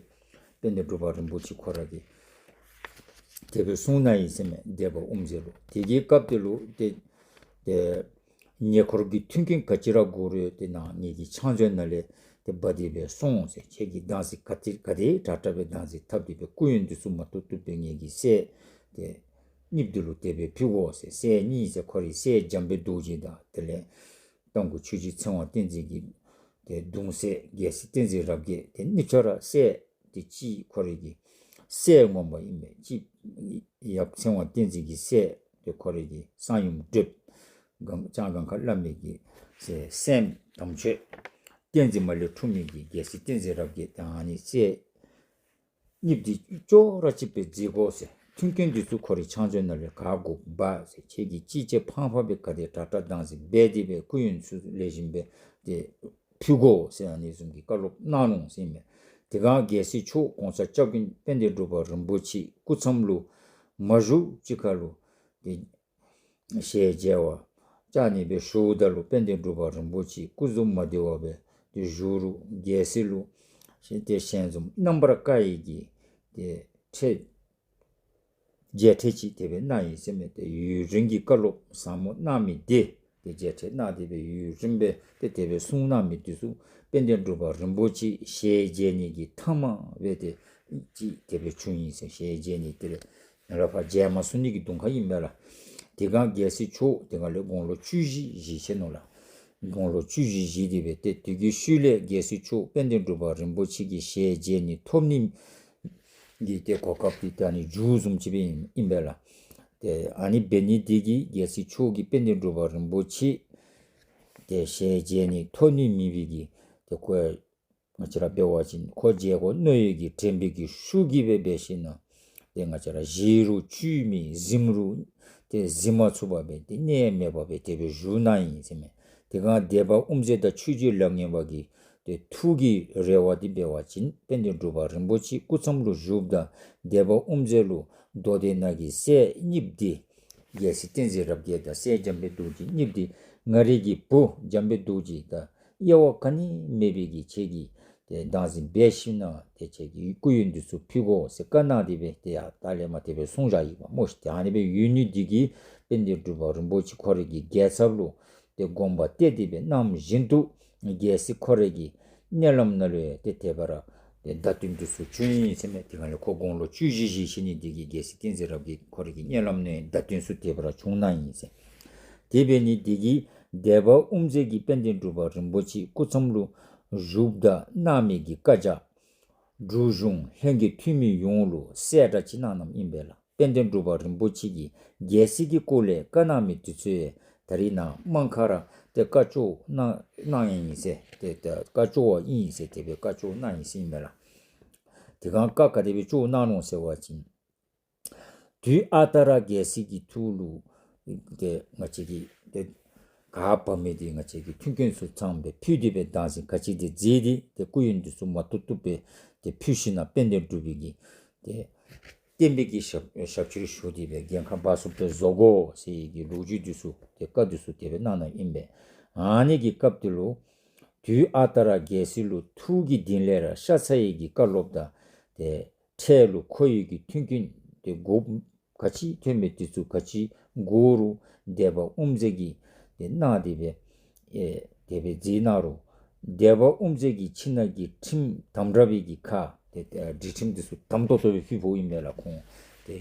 དཔལ་ལྡན་འབྲུག་པ་རིན་པོ་ཆེ་ཁོ་ར་གིས་དེ་སྦེ་གསུངས་གནང་ཡི་ཟེར་མས། སྡེ་པ་དབུ་མཛད་ལུ། དེ་གི་སྐབས་དེ་ལུ་ཏེ་ཏེ་ཉེ་འཁོར་གྱི་མཐུན་རྐྱེན་ག་ཅི་ར་དགོ་རུང་ཏེ་ནཱ་ངེ་གི་ཕྱག་མཛོད་ནང་ལས་ཏེ་འབག་སྟེ་སྦེ་སོང་ཟེར། ཁྱེད་ཀྱིས་བདག་འཛིན་ག་ཏེ་ག་དེ་དྲག་དྲག་སྦེ་བདག་འཛིན་འཐབ་སྟེ་སྦེ་སྐུ་ཡོན་འདི་ཚུ་མ་བཏུབ་བཏུབ་སྦེ་ངེ་གི་སྲས་ཏེ་གཉིསཔོ་འདི་ལུ་དེ་སྦེ་ཕུལ་དགོ་ཟེར། སྲས་གཉིས་ཟེར་ཁོ་རའི་སྲས་འཇམ་དཔལ་རྡོ་རྗེ་དང་དེ་ལས་རྟ་མགོ་ཆོས་རྗེ་ཚེ་དབང་བསྟན་འཛིན་གྱི་ཏེ་གདུང་སྲས་རྒྱལ་སྲས་བསྟན་འཛིན་རབ་རྒྱས། ཏེ་གཉིས་ཆ་ར་སྲས་ཏེ་གཅིག་ཁོ་རའི་གི་སྲས་ངོ་མ་ཨིན་པས། གཅིག་ཡབ་ཚེ་དབང་བསྟན་འཛིན་གྱི་སྲས་ཏེ་ཁོ་རའི་གི་གསང་ཡུམ་སྒྲུབ་ལྕང་སྒང་ཁ་བླ་མའི་གི་སྲས་སྲསམོ་དམ་ཆོས་བསྟན་འཛིན་མ་ལས་འཁྲུངས་མི་གི་རྒྱལ་སྲས་བསྟན་འཛིན་རབ་རྒྱས། ཏེ་ཨ་ནི་སྲས་གཉིསཔོ་འདི་ཅོག་ར་གཅིགཔ་སྦེ་མཛད་དགོ་ཟེར། མཐུན་རྐྱེན་འདི་ཚུ་ཁོ་རའི་ཕྱག་མཛོད་ནང་ལས་ག་དགོཔ་འབད་ཟེར། ཁྱེད་ཀྱིས་ཅི་བྱས་ཕངས་ཕངས་སྦེ་ག་དེ་དྲག་དྲག་བདག་འཛིན་འབད་དེ་སྦེ་སྐུ་ཡོན་ཚུ་ལེགས་ཤོམ་སྦེ་ཏེ་ཕུལ་དགོ་ཟེར་ཨ་ནི་བཟུམ་གྱི་བཀའ་སློབ་གནང་ནུག་ཟེར་མས། དེ་སྒང་རྒྱལ་སྲས་མཆོག་གོང་ས་སྐྱབས་མགོན་དཔལ་ལྡན་འབྲུག་པ་རིན་པོ་ཆེ་སྐུ་མཚམས་ལུ་མ་བཞུགས་ཅིག་ཁར་ལུ་ཏེ་ཞལ་མཇལ་བ་བཅར་ནི་སྦེ་ཞུཝ་ད་ལུ་དཔལ་ལྡན་འབྲུག་པ་རིན་པོ་ཆེ་སྐུ་གཟུགས་མ་བདེ་བ་སྦེ་ཏེ་བཞུགས་རུང་རྒྱལ་སྲས་ལུ་ཏེ་ཞལ་འཛོམས་རྣམ་པར་དཀར་བའི་གི་ཏེ་ཁྲལ་མཇལ་ཁྲལ་ཅིག་དེ་སྦེ་གནང་ཡི་ཟེར་མས། ཏེ་ཡུན་རིང་གི་བཀའ་སློབ་ཟབ་མོ་གནང་མི་དེ་ཏེ་མཇལ་ཁྲལ་གནང་སྟེ་སྦེ་ཡུན་རིང་སྦེ་ཏེ་དེ་སྦེ་གསུང་གནང་མི་དེ་ཚུ་དཔལ་ལྡན་འབྲུག་པ་རིན་པོ་ཆེ་ཞལ་མཇལ་ནི་གི་མཐའ་མ་སྦེ་ཏེ་ཅིག་དེ་སྦེ་བྱུང་ཡི་ཟེར། ཞལ་མཇལ་ནི་དེ་ལས་ཡར་ལས་ཕར་མཇལ་མ་ཚུགས་ནི་གི་གདོང་ཁ་ཨིན་པས་ལགས། དེ་སྒང་རྒྱལ་སྲས་མཆོག་དེ་སྒང་ལས་དགུང་ལོ་བཅུ་བཞི་བཞེས་ཅི་ནུག་ལགས། དགུང་ལོ་བཅུ་བཞི་བཞེས་ཏེ་སྦེ་ཏེ་དེ་གི་ཤུལ་ལས་རྒྱལ་སྲས་མཆོག་དཔལ་ལྡན་འབྲུག་པ་རིན་པོ་ཆེ་གི་ཞལ་མཇལ་ནི་ཐོབ་ནི་གི་ཏེ་གོ་སྐབས་དེ་ད་ནི་མཇུག་བཟུམ་ཅིག་སྦེ་ཨིན་པས་ལགས། ཏེ་ཨ་ནི་འབད་ནི་དེ་གིས་རྒྱལ་སྲས་མཆོག་གིས་དཔལ་ལྡན་འབྲུག་པ་རིན་པོ་ཆེ་ཏེ་ཞལ་མཇལ་ནི་ཐོབ་ནི་མེད་པའི་གི་ཏེ་ཁོ་ང་བཅས་ར་འབད་བ་ཅིན་ཁོ་མཇལ་དགོ་མནོ་ཡོད་ཀྱི་དྲན་པའི་གི་ཤུགས་ཀྱིས་སྦེ་འབད་ཞིན་ན་ཏེ་ང་བཅས་ར་བཞེས་རུང་བཅུད་མེད་གཟིམ་རུང་ཏེ་གཟིམ་མ་ཚུགས་པར་སྦེ་ཏེ་གནས་མེད་པར་སྦེ་དེ་སྦེ་བཞུགས་གནང་ཡི་ཟེར་མས། དེ་སྒང་སྡེ་པ་དབུ་མཛད་དང་ཆོས་རྗེ་ལ་ངན་པ་གི་ཏེ་ཐུགས་ཀྱི་རེ་བ་འདི་འབད་བ་ཅིན་དཔལ་ལྡན་འབྲུག་པ་རིན་པོ་ཆེ་སྐུ་མཚམས་ལུ་བཞུགསཔ་ད་སྡེ་པ་དབུ་མཛད་ལུ་མདོ་སྡེ་ནང་གི་སྲས་གཉིསཔོ་འདི་རྒྱལ་སྲས་བསྟན་འཛིན་རབ་རྒྱས་དང་སྲས་འཇམ་དཔལ་རྡོ་རྗེ་གཉིསཔོ་འདི་ང་རའི་གི་བུ་འཇམ་དཔལ་རྡོ་རྗེ་དང་དབྱེ་བ་ག་ནི་མེད་པའི་གི་ཁྱེད་ཀྱིས་ཏེ་བདག་འཛིན་འབད་ཞིན་ན་ཏེ་ཁྱེད་ཀྱི་སྐུ་ཡོན་འདི་ཚུ་ཕུལ་དགོ་ཟེར་བཀའ་གནང་སྟེ་སྦེ་ཏེ་ཡར་ལྟག་ལས་མར་དེ་སྦེ་གསུངས་བཞག་ཡི་པ་སྨོ་ཤིག། ཏེ་ཨ་ནི་སྦེ་ཡོད་ནི་འདི་གིས་དཔལ་ལྡན་འབྲུག་པ་རིན་པོ་ཆེ་ཁོ་རའི་གི་རྒྱལ་ཚབ་ལུ་ཏེ་དགོངས་པ་གཏད་དེ་སྦེ་གནངམ་བཞིན་དུ་རྒྱལ་སྲས་ཁོ་རའི་གི་མནལ་ལམ་ནང་ལུ་ཡང་ཏེ་དེ་སྦེ་ར་ཏེ་བརྡ་སྟོན་འདི་ཚུ་བྱུང་ཡི་ཟེར་མས། དེ་སྒང་ལས་ཁོ་དགུང་ལོ་བཅུ་བཞི་བཞེས་ཞིནམ་ལས་འདི་གིས་རྒྱལ་སྲས་བསྟན་འཛིན་རབ་རྒྱས་ཁོ་རའི་གི་མནལ་ལམ་ནང་ཡང་བརྡ་སྟོན་ཚུ་དེ་སྦེ་ར་བྱུང་གནང་ཡི་ཟེར། དེ་འབད་ནི་འདི་གིས་སྡེ་པ་དབུ་མཛད་ཀྱིས་དཔལ་ལྡན་འབྲུག་པ་རིན་པོ་ཆེ་སྐུ་མཚམས་ལུ་བཞུགསཔ་ད་གནང་མི་གི་བཀའ་རྒྱ་འབྲུག་གཞུང་ལྷན་རྒྱས་འཐུས་མི་ཡོངས་ལུ་གསལ་བསྒྲགས་ཅིག་གནང་གནངམ་ཨིན་པས་ལགས། དཔལ་ལྡན་འབྲུག་པ་རིན་པོ་ཆེ་གིས་རྒྱལ་སྲིད་ཀྱི་སྐོར་ལས་བཀའ་གནང་མི་དེ་ཚུ་ཡང་ད་རིས་ནཱ་དམངས་ཁར་ར་ཏེ་བཀའ་ཆོས་གནང་གནང་ཡི་ཟེར་ཏེ་ཏེ་བཀའ་ཆོས་པ་ཨིན་ཟེར་དེ་སྦེ་བཀའ་ཆོས་གནང་ཡི་ཟེར་ཨིན་པས་ལགས། དེ་སྒང་བཀའ་ག་དེ་སྦེ་ཆོས་གནང་ནུག་ཟེར་བ་ཅིན་དུས་ཨ་རྟག་ར་རྒྱལ་སྲིད་ཀྱི་ཐོག་ལུ་ཏེ་ང་བཅས་ཀྱིས་ཏེ་ག་འབག་མི་འདི་ང་བཅས་ཀྱིས་མཐུན་རྐྱེན་ཚུ་ཚངམ་སྦེ་ཕུལ་ཏེ་སྦེ་བདག་འཛིན་ག་ཅི་དེ་མཛད་དེ་ཏེ་སྐུ་ཡོན་འདི་ཚུ་མ་བཏུབ་བཏུབ་སྦེ་ཏེ་ཕུལ་ཞིན་ན་དཔལ་ལྡན་འབྲུག་པའི་གི་ཏེ་བསྟན་པའི་གི་ཞབས་ཞབས་ཕྱི་ཞུ་སྟེ་སྦེ་འགན་ཁག་འབག་ཚུགསཔ་སྦེ་བཟོ་དགོ་ཟེར་བའི་གི་ལོ་རྒྱུས་འདི་ཚུ་ཏེ་བཀའ་འདི་ཚུ་དེ་སྦེ་གནང་གནངམ་ཨིན་པས། ཨ་ནི་གི་སྐབས་དེ་ལུ་དུས་ཨ་རྟག་ར་རྒྱལ་སྲིད་ལུ་ཐུགས་ཀྱི་གཏིང་ལས་ར་ཤ་ཚ་བའི་གི་བཀའ་སློབ་དང་ཏེ་འཕྲལ་ལུ་མཁོ་བའི་གི་མཐུན་རྐྱེན་ཏེ་དགོཔ་ག་ཅི་ཐོན་མི་དེ་ཚུ་ག་ཅི་དགོ་རུང་སྡེ་པ་དབུ་མཛད་ཀྱིས་ཏེ་གནང་སྟེ་སྦེ་ཨེ་དེ་སྦེ་མཛད་གནང་རུང་སྡེ་པ་དབུ་མཛད་ཀྱི་ཁྱིམ་ནང་གི་ཁྲིམས་དམ་དྲག་པའི་གི་ཁག་ཏེ་ཏེ་སྒྲིག་ཁྲིམས་དེ་ཚུ་དམ་ཏོག་ཏོ་སྦེ་ཕུལ་ཕུལཝ་ཨིན་པས་ལགས། ཁོང་ཏེ་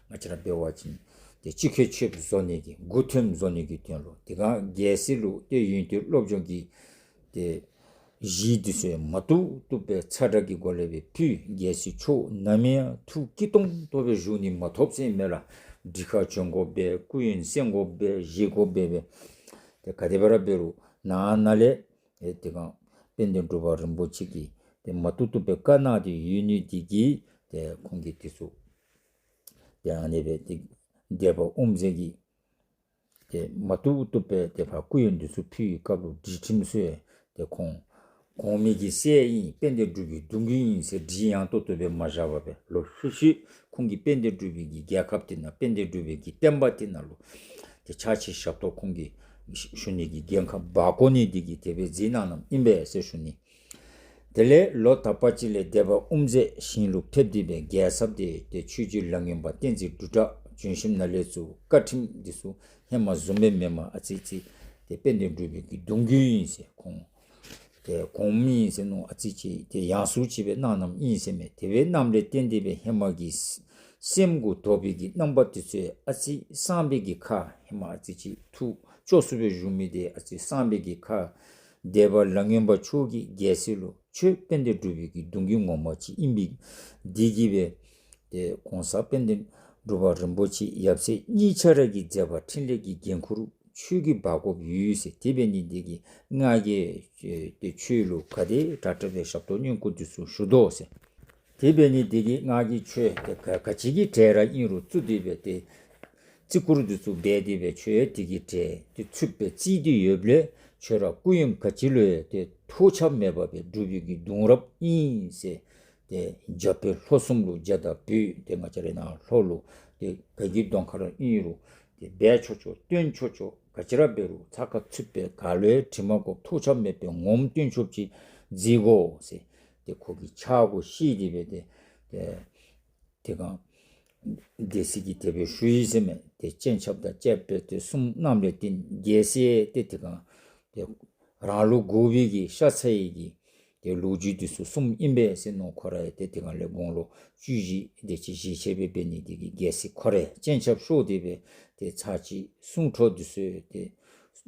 ང་བཅས་ར་འབད་བ་ཅིན་ཏེ་སྤྱི་ཁྱབ་ཆོསཔ་བཟོ་ནི་གི་འགོ་ཁྲིདཔ་བཟོ་ནི་གི་དོན་ལུ་དེ་སྒང་རྒྱལ་སྲིད་ལུ་ཏེ་ཡོན་ཏན་སློབ་སྦྱོང་གི་ཏེ་གཞི་འདི་ཚུ་ཡང་མ་བཏུབ་བཏུབ་སྦེ་ཚ་དྲག་གི་སྒོ་ལས་སྦེ་ཕུལ། རྒྱལ་སྲས་མཆོག་ནམ་ཡང་ཐུགས་སྐྱིད་ཏོང་ཏོ་སྦེ་བཞུགས་ནི་མ་ཐོབ་ཟེར་ཨིན་མས་ལགས། འགྲིག་ཁ་བྱོན་དགོ་པས་སྐུ་ཡོན་གསན་དགོ་པས་བཞེས་དགོ་པས་སྦེ་ཏེ་ག་དེ་སྦེ་ར་འབད་རུང་ནང་ན་ལས་ཨེ་དེ་སྒང་དཔལ་ལྡན་འབྲུག་པ་རིན་པོ་ཆེ་གིས་ཏེ་མ་བཏུབ་བཏུབ་སྦེ་བཀའ་གནང་སྟེ་ཡོད་ནི་འདི་གིས་ཏེ་ཁོང་གིས་དེ་ཚུ་ཏེ་ཨ་ནི་སྦེ་ཏེ་སྡེ་པ་དབུ་མཛད་ཀྱིས་ཏེ་མ་བཏུབ་བཏུབ་སྦེ་ཏེ་ཕར་སྐུ་ཡོན་འདི་ཚུ་ཕུལ་བའི་སྐབས་ལུ་སྒྲིག་ཁྲིམས་ཚུ་ཡང་ཏེ་ཁོང་གོང་མའི་གི་སྲས་ཨིན་དཔལ་ལྡན་འབྲུག་པའི་གདུང་བརྒྱུད་ཨིན་ཟེར་སྒྲིག་ཡངས་ཏོག་ཏོ་སྦེ་མ་བཞག་པར་སྦེ་ལོག་ཤུལ་ཤུལ་ཁོང་གིས་དཔལ་ལྡན་འབྲུག་པའི་གི་རྒྱལ་ཁབ་འདི་ནང་དཔལ་ལྡན་འབྲུག་པའི་གི་བསྟན་པ་འདི་ནང་ལུ་ཏེ་ཕྱག་ཕྱི་ཞབས་ཏོག་ཁོང་གིས་ཞུ་ནི་གི་འགན་ཁག་འབག་དགོ་ནི་འདི་གིས་དེ་སྦེ་མཛད་གནང་གནངམ་ཨིན་པས་ཟེར་ཞུ་ནི། དེ་ལས་ལོ་དག་པ་ཅིག་ལས་སྡེ་པ་དབུ་མཛད་ཞིང་ལུ་ཕེབས་ཏེ་སྦེ་རྒྱལ་ཚབ་འདི་ཏེ་ཆོས་རྗེ་ལ་ངན་པ་བསྟན་འཛིན་འབྲུག་གྲགས་བྱོན་ཞིནམ་ལས་ཚུར་བཀའ་ཁྲིམས་འདི་ཚུ་ཧེ་མ་བཟུམ་སྦེ་མེན་པར་ཨ་ཙི་ཅིག་ཏེ་དཔལ་ལྡན་འབྲུག་པའི་གི་གདུང་བརྒྱུད་ཨིན་ཟེར་ཁོང་ཏེ་གོང་མ་ཨིན་ཟེར་མནོ་ཨ་ཙི་ཅིག་ཏེ་ཡང་སུ་ཅིག་སྦེ་གནང་གནངམ་ཨིན་ཟེར་མས། དེ་སྦེ་གནངམ་ལས་བརྟེན་ཏེ་སྦེ་ཧེ་མ་གི་སེམས་ཁར་དོགས་པའི་གི་རྣམ་པ་དེ་ཚུ་ཨ་ཙི་སངས་པའི་གི་ཁ་ཧེ་མ་ཨ་ཙི་ཅིག་ཐུགས་སྐྱོ་སུ་སྦེ་བཞུགས་མི་དེ་ཨ་ཙི་སངས་པའི་གི་ཁ། སྡེ་པ་ལ་ངན་པ་མཆོག་གིས་རྒྱལ་སྲིད་ལུ་ཁྱོད་དཔལ་ལྡན་འབྲུག་པའི་གི་གདུང་བརྒྱུད་ངོ་མ་ཅིག་ཨིན་པའི་འདི་གིས་སྦེ་ཏེ་གོང་ས་དཔལ་ལྡན་འབྲུག་པ་རིན་པོ་ཆེ་ཡབ་སྲས་གཉིས་ཆ་ར་གི་མཛད་པ་འཕྲིན་ལས་ཀྱི་འགན་ཁུར་ཁྱོད་ཀྱིས་འབག་དགོཔ་ཡོད་ཟེར། དེ་འབད་ནི་འདི་གིས་ང་གིས་ཏེ་ཁྱོད་ལུ་ག་དེ་དྲག་དྲག་སྦེ་ཞབས་ཏོག་བསྙེན་བཀུར་འདི་ཚུ་ཞུ་དོ་ཟེར། དེ་འབད་ནི་དེ་གིས་ང་གིས་ཁྱོད་དེ་ག་ག་ཅི་གི་གྲལ་ར་ཨིན་རུང་བཙུགས་ཏེ་སྦེ་ཏེ་བརྩི་བཀུར་འདི་ཚུ་འབད་དེ་སྦེ་ཁྱོད་དེ་གི་གྲལ་དེ་ཚུད་པའི་རྩིས་འདི་ཡོདཔ་ལས་ཁྱོད་ར་སྐུ་ཡོན་ག་ཅི་ལུ་ཡང་ཏེ་ཐོགས་ཆགས་མེད་པར་སྦེ་སྒྲུབ་པའི་གི་གདུང་རབས་ཨིན་ཟེར། ཏེ་རྒྱ་བོད་ལྷོ་གསུམ་ལུ་རྒྱ་དང་བོད་ཏེ་ང་བཅས་རའི་ནཱ་ལྷོ་ལུ་ཏེ་ག་གི་གདོང་ཁ་ར་ཨིན་རུང་ཏེ་འབད་ཆོག་ཆོག་སྟོན་ཆོག་ཆོག་ག་ཅི་ར་འབད་རུང་ཚ་ཁ་ཚུད་པའི་ག་ལུ་ཡང་དྲི་མ་དགོཔ་ཐོགས་ཆགས་མེད་པའི་ངོམ་སྟོན་ཆོགཔ་ཅིག་མཛད་དགོ་ཟེར། ཏེ་ཁོ་གི་ཕྱག་གུ་བཞེས་ཏེ་སྦེ་ཏེ་ཏེ་དེ་སྒང་སྡེ་སྲིད་ཀྱིས་དེ་སྦེ་ཞུ་ཡི་ཟེར་མས། ཏེ་སྤྱན་ཆབ་དང་བཅས་པའི་ཏེ་གསུང་གནངམ་ལས་ཏེ་རྒྱལ་སྲས་ཏེ་དེ་སྒང་ཏེ་རང་ལུ་དགོ་པའི་གི་ཤ་ཚ་ཡི་གི་ཏེ་ལོ་རྒྱུས་འདི་ཚུ་གསུངམ་ཨིན་པས་ཟེར་མནོ། ཁོ་ར་ཡང་ཏེ་དེ་སྒང་ལས་དགུང་ལོ་བཅུ་བཞི་དེ་ཅིག་བཞེས་ཅི་སྦེ་འབད་ནི་དེ་གིས་རྒྱལ་སྲས་ཁོ་ར་ཡང་སྤྱན་ཆབ་ཤོར་ཏེ་སྦེ་ཏེ་ཚར་གཅིག་གསུང་འཕྲོ་འདི་ཚུ་ཏེ་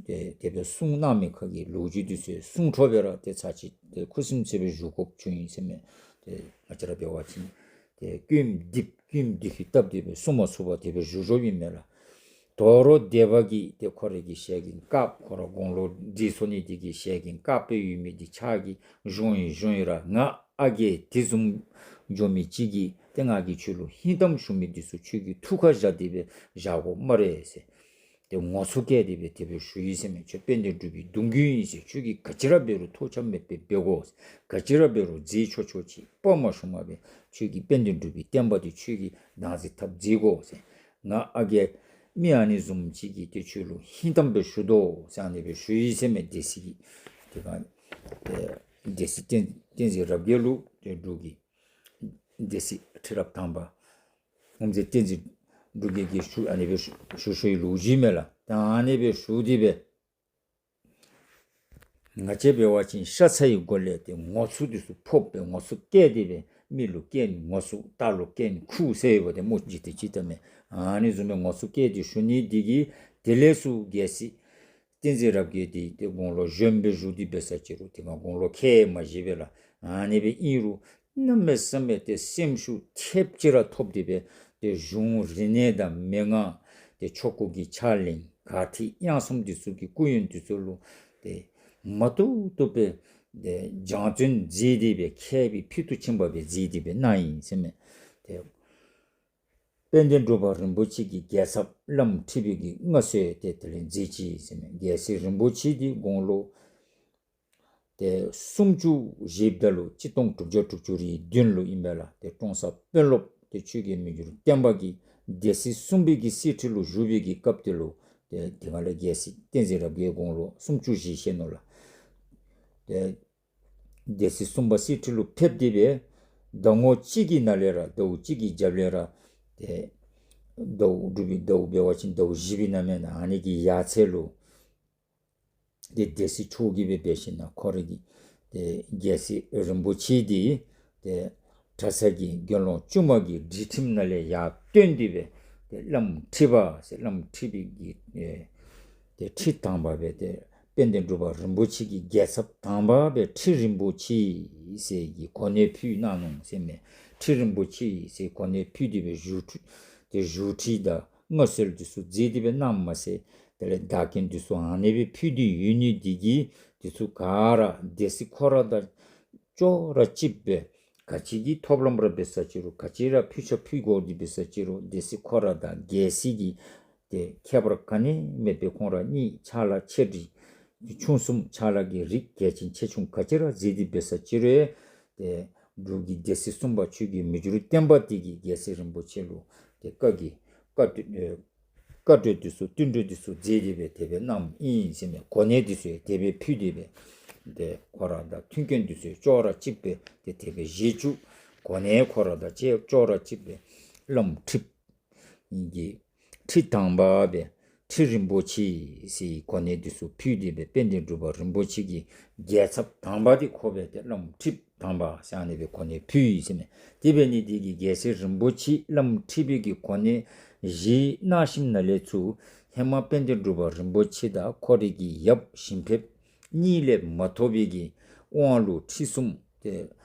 ཏེ་དེ་སྦེ་གསུང་གནང་མི་ཁ་གི་ལོ་རྒྱུས་འདི་ཚུ་གསུང་འཕྲོ་སྦེ་ར་ཏེ་ཚར་གཅིག་ཏེ་ཁུ་སིམ་སི་སྦེ་བཞུགས་དགོཔ་བྱུང་ཡི་ཟེར་མས། ཏེ་ང་བཅས་ར་འབད་བ་ཅིན་ཏེ་སྐུ་ཡོན་འདི་སྐུ་ཡོན་འདི་ཧི་སྟབས་དེ་སྦེ་གསུང་མ་ཚུགས་པར་དེ་སྦེ་བཞུགས་བཞུགསཔ་ཨིན་མས་ལགས། དོ་རུང་སྡེ་པ་གིས་ཏེ་ཁོ་རའི་གི་ཞལ་གྱིས་བཀག། ཁོ་ར་དགུང་ལོ་བགྲེས་སོ་ནི་དེ་གིས་ཞལ་གྱིས་བཀག་སྦེ་ཡོད་མི་འདི་ཕྱག་གིས་གཞུང་ཡི་གཞུང་ཡི་ར་ང་ཨ་རྒས་དེ་བཟུམ་འགྱོ་མི་ཅིག་གིས་ཏེ་ང་གིས་ཁྱོད་ལུ་ཧིང་གཏམ་ཞུ་མི་འདི་ཚུ་ཁྱོད་ཀྱིས་ཐུགས་ཁར་བཞག་སྟེ་སྦེ་བཞག་དགོ་སྨ་རེ་ཟེར། ཏེ་ངོ་སོ་བཀལ་ཏེ་སྦེ་དེ་སྦེ་ཞུ་ཡི་ཟེར་མས། ཁྱོད་དཔལ་ལྡན་འབྲུག་པའི་གདུང་བརྒྱུད་ཨིན་ཟེར། ཁྱོད་ཀྱིས་ག་ཅི་ར་འབད་རུང་ཐོགས་ཆགས་མེད་པར་འབད་དགོ། ག་ཅི་ར་འབད་རུང་མཛད་ཆོག་ཆོག་ཅིག་དཔའ་མ་ཞུམ་པར་སྦེ་ཁྱོད་ཀྱིས་དཔལ་ལྡན་འབྲུག་པའི་བསྟན་པ་འདི་ཁྱོད་ཀྱིས་བདག་འཛིན་འཐབ་མཛད་དགོ་ཟེར། ང་ཨ་རྒས་མི་ཨ་ནི་བཟུམ་ཅིག་གིས་ཏེ་ཁྱོད་ལུ་ཧིང་གཏམ་སྦེ་ཞུ་དོ་ཟེར་ཨ་ནི་སྦེ་ཞུ་ཡི་ཟེར་མས། སྡེ་སྲིད་ཀྱིས་དེ་སྒང་ཏེ་སྡེ་སྲིད་བསྟན་བསྟན་འཛིན་རབ་རྒྱས་ལུ་ཏེ་འབྲུག་གི་སྡེ་སྲིད་ཁྲི་རབས་དང་པ་དབུ་མཛད་བསྟན་འཛིན་འབྲུག་རྒྱས་ཀྱིས་ཞུ་ཨ་ནི་སྦེ་ཞུ་ཞུ་ཞུ་བའི་ལོ་རྒྱུས་མས་ལགས། ད་ཨ་ནི་སྦེ་ཞུ་སྟེ་སྦེ་ང་བཅས་འབད་བ་ཅིན་ཤ་ཚ་ཡི་སྒོ་ལས་ཏེ་ངོ་ཚུལ་འདི་ཚུ་ཕོག་སྦེ་ངོ་སོ་བཀལ་ཏེ་སྦེ་མི་ལུ་བཀལ་ནི་ངོ་སོ་རྟ་ལུ་བཀལ་ནི་ཁུ་ཟེར་ཡོདཔ་ཏེ་སྨོ། ཇི་ལྟ་ཇི་ལྟ་མས། ཨ་ནི་བཟུམ་སྦེ་ངོ་སོ་བཀལ་ཏེ་ཞུ་ནི་འདི་གིས་དེ་ལས་ཚུར་རྒྱལ་སྲས་བསྟན་འཛིན་རབ་རྒྱས་འདི་ཏེ་དགུང་ལོ་གཞོནམ་སྦེ་བཞུགས་ཏེ་འབད་ས་ཅི་རུང་དེ་སྒང་དགུང་ལོ་ཁལ་མ་བཞེས་པས་ལགས། ཨ་ནི་སྦེ་ཨིན་རུང་གནམ་མེད་ས་མེད་ཏེ་སེམས་ཤུགས་ཐེབས་ཅིག་ར་ཐོབ་སྟེ་སྦེ་ཏེ་གཞུང་རིག་གནས་དང་མན་ངག་ཏེ་ཆོ་ག་གི་ཕྱག་ལེན་གར་ཐིག་དབྱངས་གསུམ་འདི་ཚུ་གི་སྐུ་ཡོན་འདི་ཚུ་ལུ་ཏེ་མ་བཏུབ་བཏུབ་སྦེ་ཏེ་སྦྱང་བརྩོན་མཛད་དེ་སྦེ་མཁས་པའི་ཕུལ་དུ་ཕྱིན་པ་སྦེ་མཛད་དེ་སྦེ་གནང་ཡི་ཟེར་མས། ཏེ་དཔལ་ལྡན་འབྲུག་པ་རིན་པོ་ཆེ་གི་རྒྱལ་ཚབ་བླམ་ཁྲི་པའི་གི་མངའ་གསོལ་ཏེ་དེ་ལས་མཛད་ཅི་ཟེར་མས། རྒྱལ་སྲས་རིན་པོ་ཆེ་འདི་དགུང་ལོ་ཏེ་སུམ་ཅུ་བཞེསཔ་ད་ལུ་གཅིག་སྟོང་དྲུག་བརྒྱ་དྲུག་ཅུ་རེ་བདུན་ལུ་ཨིན་པས་ལགས། ཏེ་ཀྲོང་གསར་དཔོན་སློབ་ཏེ་ཆོས་རྒྱལ་མི་འགྱུར་བརྟན་པ་གིས་སྡེ་སྲིད་གསུམ་པའི་གི་གསེར་ཁྲི་ལུ་བཞུགས་པའི་གི་སྐབས་དེ་ལུ་ཏེ་དེ་སྒང་ལས་རྒྱལ་སྲས་བསྟན་འཛིན་རབ་རྒྱས་དགུང་ལོ་སུམ་ཅུ་བཞེས་ཅི་ནུག་ལགས། ཏེ་སྡེ་སྲིད་གསུམ་པ་གསེར་ཁྲི་ལུ་ཕེབས་ཏེ་སྦེ་ཟླ་ངོ་གཅིག་གི་ནང་ལས་ར་ཟླཝ་གཅིག་གི་རྒྱབ་ལས་ར་ཏེ་ཟླཝ་འབྲུག་པའི་ཟླཝ་འབད་བ་ཅིན་ཟླཝ་བཞི་པའི་ནང་མེན་ན་ཨ་ནི་གི་ཡར་ཚེས་ལུ་ཏེ་སྡེ་སྲིད་མཆོག་གིས་སྦེ་འབད་ཞིནམ་ལས་ཁོ་རའི་གི་ཏེ་རྒྱལ་སྲས་རིན་པོ་ཆེ་འདི་ཏེ་གྲྭ་ཚང་གི་དགེ་སློང་བཙུན་མ་གི་སྒྲིག་ཁྲིམས་ནང་ལས་ཡར་བཏོན་ཏེ་སྦེ་ཏེ་བླམ་ཁྲི་པ་ཟེར་བླམ་ཁྲི་པའི་གི་ཨེ་ཏེ་ཁྲི་དང་པ་སྦེ་ཏེ་དཔལ་ལྡན་འབྲུག་པ་རིན་པོ་ཆེ་གི་རྒྱལ་ཚབ་དང་པ་སྦེ་ཁྲི་རིན་པོ་ཆེ་ཟེར་གྱི་གོ་གནས་ཕུལ་གནང་ནུག་ཟེར་མས། ཁྲི་རིན་པོ་ཆེ་ཟེར་གོ་གནས་ཕུལ་ཏེ་སྦེ་བཞུགས་ཁྲི་ཏེ་བཞུགས་ཁྲི་དང་མངའ་གསོལ་འདི་ཚུ་མཛད་དེ་སྦེ་གནངམ་མ་ཚད་དེ་ལས་བདག་རྐྱེན་འདི་ཚུ་ཨ་ནི་སྦེ་ཕུལ་ཏེ་ཡོད་ནི་འདི་གིས་འདི་ཚུ་ག་ར་སྡེ་སྲིད་ཁོ་ར་དང་ཅོག་ར་གཅིགཔ་སྦེ་ག་ཅི་གི་ཐོབ་ལམ་ར་འབད་ས་ཅི་རུང་ག་ཅི་ར་ཕུལ་ཆ་ཕུལ་དགོ་འདི་འབད་ས་ཅི་རུང་སྡེ་སྲིད་ཁོ་ར་དང་རྒྱལ་སྲིད་ཀྱི་ཏེ་ཁྱད་པར་ག་ནི་མེད་པའི་ཁོང་ར་གཉིས་ཕྱག་ལཱ་ཆེ་འབྲིང་ཆུང་གསུམ་ཕྱག་ལཱ་གི་རིགས་གལ་ཆེན་ཆེ་ཆུང་ག་ཅི་ར་མཛད་དེ་འབད་ས་ཅི་རུང་ཏེ་འབྲུག་གི་སྡེ་སྲིད་གསུམ་པ་ཆོས་རྒྱལ་མི་འགྱུར་བརྟན་པ་འདི་གིས་རྒྱལ་སྲས་རིན་པོ་ཆེ་ལུ་ཏེ་བཀའ་གི་བཀའ་བཀའ་གྲོས་འདི་ཚུ་བསྟུན་གྲོས་འདི་ཚུ་མཛད་དེ་སྦེ་དེ་སྦེ་གནངམ་ཨིན་ཟེར་མས། གོ་གནས་འདི་ཚུ་ཡང་དེ་སྦེ་ཕུལ་ཏེ་སྦེ་ཏེ་ཁོ་ར་དང་མཐུན་རྐྱེན་འདི་ཚུ་ཡང་ཅོག་ར་གཅིགཔ་སྦེ་ཏེ་དེ་སྦེ་བཞེས་བཅུག། གོ་གནས་ཁོ་ར་དང་ཅོག་ཅོག་ར་གཅིགཔ་སྦེ་བླམ་ཁྲི་གི་ཁྲི་དང་པ་སྦེ་ཁྲི་རིན་པོ་ཆེ་ཟེར་གོ་གནས་འདི་ཚུ་ཕུལ་ཏེ་སྦེ་དཔལ་ལྡན་འབྲུག་པ་རིན་པོ་ཆེ་གི་རྒྱལ་ཚབ་དང་པ་འདི་ཁོ་སྦེ་ཏེ་བླམ་ཁྲི་དང་པ་ཟེར་ཨ་ནི་སྦེ་གོ་གནས་ཕུལ་ཡི་ཟེར་མས། དེ་འབད་ནི་འདི་གིས་རྒྱལ་སྲས་རིན་པོ་ཆེ་བླམ་ཁྲི་པའི་གི་གོ་གནས་བཞེས་གནང་ཞིནམ་ལས་ཚུར་ཧེ་མ་དཔལ་ལྡན་འབྲུག་པ་རིན་པོ་ཆེ་དང་ཁོ་རའི་གི་ཡབ་ཞིང་ཕེབས་གཉིས་ལས་མ་ཐོབ་པའི་གི་དབང་ལུང་ཁྲིད་གསུམ་ཏེ་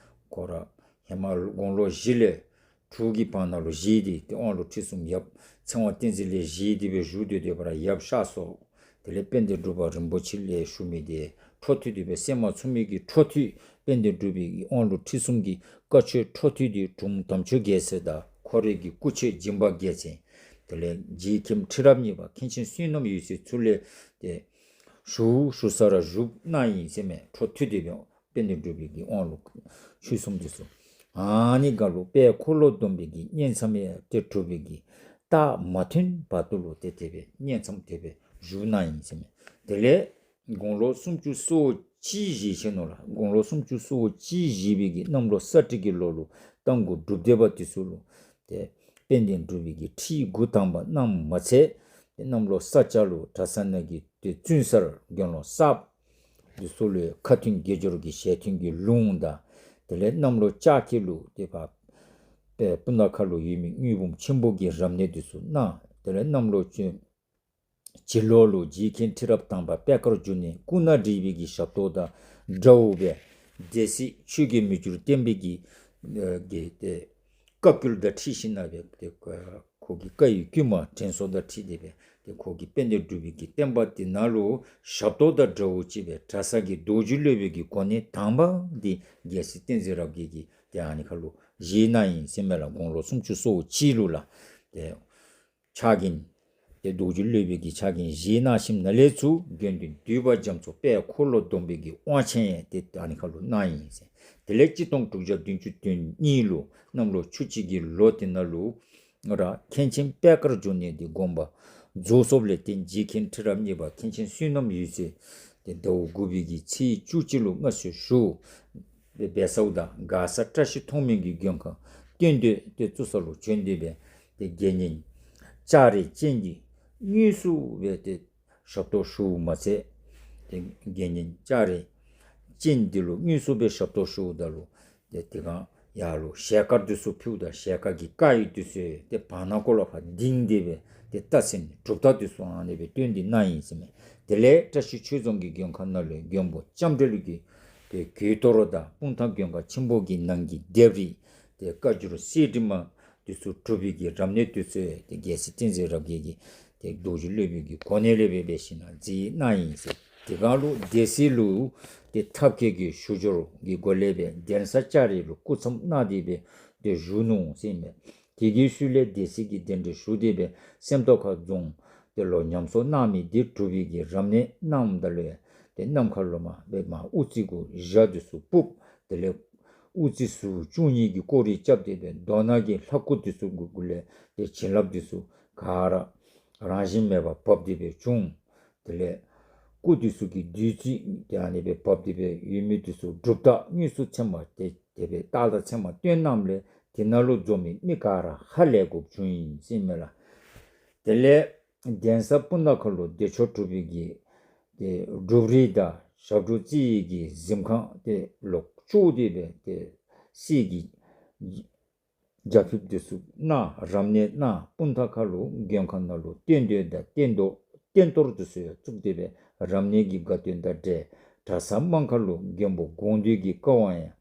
ཁོ་ར་ཧེ་མ་དགུང་ལོ་བཞི་ལས་དྲུག་གི་བར་ན་ལུ་བཞེས་ཏེ་ཏེ་དབང་ལུང་ཁྲིད་གསུམ་ཡབ་ཚེ་དབང་བསྟན་འཛིན་ལས་བཞེས་ཏེ་སྦེ་བཞུགས་ཏེ་སྡོད་པ་ར་ཡབ་གཤགས་སོ། དེ་ལས་དཔལ་ལྡན་འབྲུག་པ་རིན་པོ་ཆེ་ལས་ཞུ་མི་དེ་འཕྲོ་མཐུད་དེ་སྦེ་སེམས་མ་ཚུགས་མི་གི་འཕྲོ་མཐུད་དཔལ་ལྡན་འབྲུག་པའི་གི་དབང་ལུང་ཁྲིད་གསུམ་གྱི་བཀའ་ཆོས་འཕྲོ་མཐུད་དེ་དྲུང་དམ་ཆོས་རྒྱལ་མཚན་དང་ཁོ་རའི་གི་སྐུ་མཆེད་སྦྱིན་པ་རྒྱལ་མཚན། དེ་ལས་རྗེ་མཁན་ཁྲི་རབས་གཉིས་པ་མཁན་ཆེན་བསོད་ནམས་འོད་ཟེར་ཚུ་ལས་ཏེ་ཞུ་ཞུ་ས་ར་བཞུགས་གནང་ཡི་ཟེར་མས། འཕྲོ་མཐུད་དེ་སྦེ་དཔལ་ལྡན་འབྲུག་པའི་གི་དབང་ལུང་ཆོས་གསུམ་དེ་ཚུ། ཨ་ནི་སྒང་ལུ་དཔལ་འཁོར་ལོ་སྡོམ་པའི་གི་བསྙེན་མཚམས་ཡང་ཏེ་གྲུབ་པའི་གི་རྟགས་མ་ཐོན་བར་དུ་ལུ་ཏེ་དེ་སྦེ་བསྙེན་མཚམས་དེ་སྦེ་བཞུགས་གནང་ཡི་ཟེར་མས། དེ་ལས་དགུང་ལོ་སུམ་ཅུ་སོ་གཅིག་བཞེས་ཅི་ནུག་ལགས། དགུང་ལོ་སུམ་ཅུ་སོ་གཅིག་བཞེས་པའི་གི་གནམ་ལོ་ས་སྤྲེལ་གྱི་ལོ་ལུ་རྟ་མགོ་སྒྲུབ་སྡེ་པ་དེ་ཚུ་ལུ་ཏེ་དཔལ་ལྡན་འབྲུག་པའི་གི་ཁྲིད་འགོ་དང་པ་གནངམ་མ་ཚད་ཏེ་གནམ་ལོ་ས་བྱ་ལུ་གྲྭ་ཚང་ནང་གི་ཏེ་བཙུན་གསར་དགེ་སློང་གསརཔ་དེ་ཚུ་ལུ་ཁ་ཐུན་དགེ་སྦྱོར་གྱི་ཞལ་ཐུན་གྱི་ལུང་དང་དེ་ལས་གནམ་ལོ་ལྕགས་ཁྱི་ལུ་ཏེ་ཕར་སྤུ་ན་ཁ་ལུ་ཡོད་མི་དངུལ་འབུམ་ཆེན་པོ་གི་རབ་གནས་དེ་ཚུ་གནང་། དེ་ལས་གནམ་ལོ་བྱི་བྱི་ལོ་ལུ་རྗེ་མཁན་ཁྲི་རབས་དང་པ་པད་དཀར་འབྱུང་གནས་སྐུ་ན་བགྲེས་པའི་གི་ཞབས་ཏོག་དང་འདྲཝ་སྦེ་སྡེ་སྲིད་ཆོས་རྒྱལ་མི་འགྱུར་བརྟན་པའི་གི་ཨེ་གི་ཏེ་བཀའ་བཀྱོན་དང་འཁྲིལ་ཞིནམ་ལས་སྦེ་ཏེ་ཁོ་གི་བཀའ་ཡི་བསྐུལ་མ་དྲན་གསོ་དང་འཁྲིལ་ཏེ་སྦེ་ཏེ་ཁོ་གིས་དཔལ་ལྡན་འབྲུག་པའི་གི་བསྟན་པ་འདི་ནང་ལུ་ཞབས་ཏོག་དང་འདྲཝ་ཅིག་སྦེ་གྲྭ་ས་གི་རྡོ་རྗེ་སློབ་དཔོན་གྱི་གོ་གནས་དང་པ་འདི་རྒྱལ་སྲས་བསྟན་འཛིན་རབ་རྒྱས་ཀྱིས་ཏེ་ཨ་ནི་ཁར་ལུ་བཞེས་གནང་ཡི་ཟེར་མས་ལགས། དགུང་ལོ་སུམ་ཅུ་སོ་གཅིག་ལུ་ལགས། ཏེ་ཕྱག་འགན་ཏེ་རྡོ་རྗེ་སློབ་དཔོན་གྱི་ཕྱག་འགན་བཞེས་གནང་ཞིནམ་ལས་ཚུར་དགེ་འདུན་འདུས་པ་རྒྱ་མཚོ་དཔལ་འཁོར་ལོ་སྡོམ་པའི་གི་དབང་ཆེན་ཡང་ཏེ་ཨ་ནི་ཁར་ལུ་གནང་ཡི་ཟེར། དེ་ལས་གཅིག་སྟོང་དྲུག་བརྒྱ་བདུན་ཅུ་དོན་གཉིས་ལུ་གནམ་ལོ་ཆུ་བྱི་གི་ལོ་དེ་ནང་ལུ་ར་མཁན་ཆེན་པད་དཀར་འབྱུང་གནས་འདི་དགོངས་པ་རྫོགས་སོཔ་ལས་ཏེ་རྗེ་མཁན་ཁྲི་རབས་གཉིས་པ་མཁན་ཆེན་བསོད་ནམས་འོད་ཟེར་ཏེ་ཟླཝ་དགུ་པའི་གི་ཚེས་བཅུ་གཅིག་ལུ་མངའ་གསོལ་ཞུ་སྦེ་འབད་ཚརཝ་ད་མགར་ས་བཀྲ་ཤིས་མཐོང་སྨོན་གྱི་མགོན་ཁང་སྟོན་སྡེ་ཏེ་བཙུགས་ས་ལུ་བྱོན་ཏེ་སྦེ་ཏེ་དགེ་བསྙེན་ལྕགས་རི་ཅན་གྱིས་དངོས་སུ་སྦེ་ཏེ་ཞབས་ཏོག་ཞུཝ་མ་ཚད་ཏེ་དགེ་བསྙེན་ལྕགས་རི་ཅན་འདི་ལུ་དངོས་སུ་སྦེ་ཞབས་ཏོག་ཞུཝ་ད་ལུ་ཏེ་དེ་སྒང་ཡར་ལུ་ཞལ་དཀར་འདི་ཚུ་ཕུལཝ་ད་ཞལ་དཀར་གྱི་དཀར་ཡོལ་འདི་ཚུ་ཏེ་བར་ན་ཀོ་ལུ་ཕར་བརྡིང་སྟེ་སྦེ་ཏེ་རྟགས་མཚན་གྲུབ་རྟགས་འདི་ཚུ་ཨ་ནི་སྦེ་སྟོན་ཏེ་གནང་ཡི་ཟེར་མས། དེ་ལས་བཀྲ་ཤིས་ཆོས་རྫོང་གི་མགོན་ཁང་ནང་ལུ་མགོན་པོ་ལྕམ་དྲལ་གྱི་ཏེ་གོས་གཏོར་དང་སྤུངས་ཐང་མགོན་ཁང་ཆེན་པོ་གི་ནང་གི་ལྡེབས་རིས་ཏེ་བཀའ་འགྱུར་གསེར་བྲིས་མ་འདི་ཚུ་གྲུབ་པའི་གི་རབ་གནས་འདི་ཚུ་ཏེ་རྒྱལ་སྲས་བསྟན་འཛིན་རབ་རྒྱས་ཀྱིས་ཏེ་རྡོ་རྗེ་སློབ་དཔོན་གྱི་གོ་གནས་ལས་སྦེ་འབད་ཞིནམ་ལས་མཛད་གནང་ཡི་ཟེར། དེ་སྒང་ལུ་སྡེ་སྲིད་ལུ་ཏེ་ཐབས་མཁས་ཀྱི་ཞུ་སྦྱོར་གྱི་སྒོ་ལས་སྦེ་གདན་ས་ལྕགས་རི་ལུ་སྐུ་མཚམས་གནང་སྟེ་སྦེ་ཏེ་བཞུགས་ནུག་ཟེར་མས། དེ་གི་ཤུལ་ལས་སྡེ་སྲིད་ཀྱི་གདན་འདྲེན་ཞུ་སྟེ་སྦེ་སེམས་རྟོགས་ཁ་རྫོང་ཏེ་ལོག་ཉམས་གསོ་གནང་མི་འདི་གྲུབ་པའི་གི་རབ་གནས་གནངམ་ད་ལུ་ཡང་ཏེ་གནམ་ཁ་ལུ་མར་སྦེ་མར་དབུ་རྩེ་གུ་ཞྭ་འདི་ཚུ་སྤུབས། དེ་ལས་དབུ་རྩེ་ཟུར་བཅུ་གཉིས་ཀྱི་སྐོར་ར་རྐྱབ་སྟེ་སྦེ་མདོ་ནང་གི་ལྷ་སྐུ་འདི་ཚུ་གུ་གུ་ལས་ཏེ་བྱིན་རླབས་འདི་ཚུ་ག་ར་རང་བཞིན་མེད་པར་བབས་ཏེ་སྦེ་བྱུང་། དེ་ལས་སྐུ་འདི་ཚུ་གི་བདུད་རྩི་ཏེ་ཨ་ནི་སྦེ་བབས་ཏེ་སྦེ་ཡོད་མི་འདི་ཚུ་གྲུབ་རྟགས་དངོས་སུ་ཚད་མ་ཏེ་དེ་སྦེ་རྟགས་དང་ཚད་མ་སྟོན་གནངམ་ལས་དེ་ནང་ལུ་འཛོམས་མི་མི་ག་ར་ཧ་ལས་དགོཔ་བྱུང་ཡི་ཟེར་མས་ལགས། དེ་ལས་གདན་ས་སྤུ་ན་ཁ་ལུ་བདེ་མཆོག་གྲུབ་པའི་གི་ཏེ་སྒྲུབ་རིས་དང་ཞབས་དྲུང་རྩེ་ཡི་གི་གཟིམ་ཁང་ཏེ་ལོག་བཅུག་སྟེ་སྦེ་ཏེ་གསེར་གྱི་རྒྱ་ཕིབས་འདི་ཚུ་གནང་། རབ་གནས་གནང་། སྤུངས་ཐང་ཁ་ལུ་མགོན་ཁང་ནང་ལུ་སྟོན་སྡེ་དང་སྟོན་ཐོག་སྟོན་གཏོར་འདི་ཚུ་ཡང་བཙུགས་ཏེ་སྦེ་རབ་གནས་ཀྱི་དགའ་སྟོན་དང་འབྲེལ་གྲྭ་ཚང་དམངས་ཁ་ལུ་མགོན་པོ་དགོངས་འདུས་ཀྱི་བཀའ་དབང་ཡང་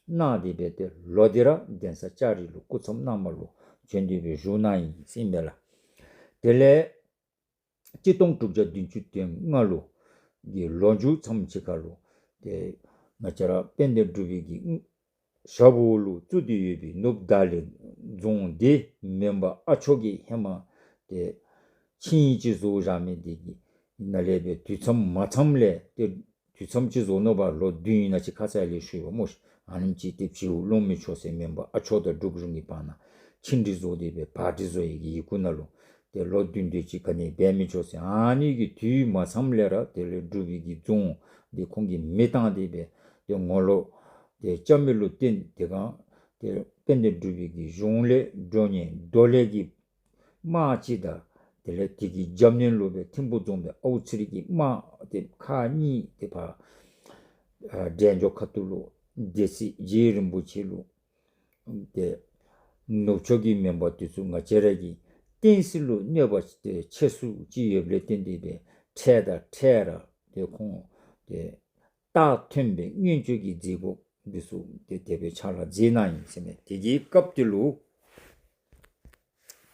གནང་སྟེ་སྦེ་ཏེ་ལོག་སྟེ་ར་གདན་ས་ལྕགས་རི་ལུ་སྐུ་མཚམས་གནངམ་ལུ་བྱོན་ཏེ་སྦེ་བཞུགས་གནང་ཡི་ཟེར་མས་ལགས། དེ་ལས་གཅིག་སྟོང་དྲུག་བརྒྱ་བདུན་ཅུ་དོན་ལྔ་ལུ་གི་ལོ་མཇུག་མཚམས་ཅིག་ཁ་ལུ་ཏེ་ང་བཅས་ར་དཔལ་ལྡན་འབྲུག་པའི་གི་ཞབས་འོག་ལུ་བཙུགས་ཏེ་ཡོད་པའི་ནུབ་བརྡ་གླིང་རྫོང་འདི་མེན་པར་ཨ་མཆོག་གིས་ཧེ་མ་ཏེ་ཆིངས་ཡིག་ཅིག་བཟོ་བཞག་མི་འདི་གི་ནང་ལས་སྦེ་དུས་མཚམས་མ་མཚམས་ལས་ཏེ་དུས་མཚམས་ཅིག་བཟོ་ནུག་པ། ལོ་བདུན་ཨིན་ན་ཅིག་ཁ་ཙ་ལས་ཞུ་ཡི་སྨོ་ཤིག། ཨ་ནེམ་ཅིག་ཏེ་བྱིའུ་ལོང་མི་ཆོག་ཟེར་མེན་པར་ཨ་མཆོག་དང་འབྲུག་རུ་གཉིས་བར་ན་ཆིངས་འདི་བཟོ་སྟེ་སྦེ་བར་འདི་བཟོ་ཡི་གི་ཡི་གུ་ནང་ལུ་ཏེ་ལོ་བདུན་དེ་ཅིག་ག་ནི་འབད་མི་ཆོག་ཟེར། ཨ་ནི་གི་དུས་མ་མཚམས་ལས་ར་དེ་ལས་འབྲུག་པའི་གི་རྫོང་འདི་ཁོང་གིས་མེ་བཏང་སྟེ་སྦེ་ཏེ་ངོ་ལོག་ཏེ་རྐྱབ་མི་ལུ་བརྟེན་དེ་སྒང་ཏེ་དཔལ་ལྡན་འབྲུག་པའི་གི་གཞུང་ལས་འགྲོ་ཉེན་འདོད་ལྷ་གི་དམག་ཅིག་དང་དེ་ལས་དེ་གི་རྒྱབ་ནེམ་ལུ་སྦེ་ཐིམ་ཕུ་རྫོང་དཔོན་ཨའུ་ཚེ་རིང་གི་དམག་ཏེ་ཁག་གཉིས་ཏེ་ཕར་ཨ་འབྲས་ལྗོངས་ཁ་ཐུག་ལུ་སྡེ་སྲིད་རྗེ་རིན་པོ་ཆེ་ལུ་ཏེ་ནུབ་ཕྱོགས་ཀྱི་མེན་པར་དེ་ཚུ་ང་བཅས་ར་གི་བསྟན་སྲིད་ལུ་གནོད་པ་ཏེ་ཆེ་སུ་ཅིག་ཡོདཔ་ལས་བརྟེན་ཏེ་སྦེ་འཕྲལ་དང་འཕྲལ་ར་ཏེ་ཁོང་ཏེ་རྟགས་ཐོན་པའི་མངོན་སྤྱོད་ཀྱི་མཛད་སྒོ་འདི་ཚུ་ཏེ་དེ་སྦེ་ཕྱག་ལཱ་མཛད་གནང་ཡི་ཟེར་མས། དེ་གི་སྐབས་དེ་ལུ་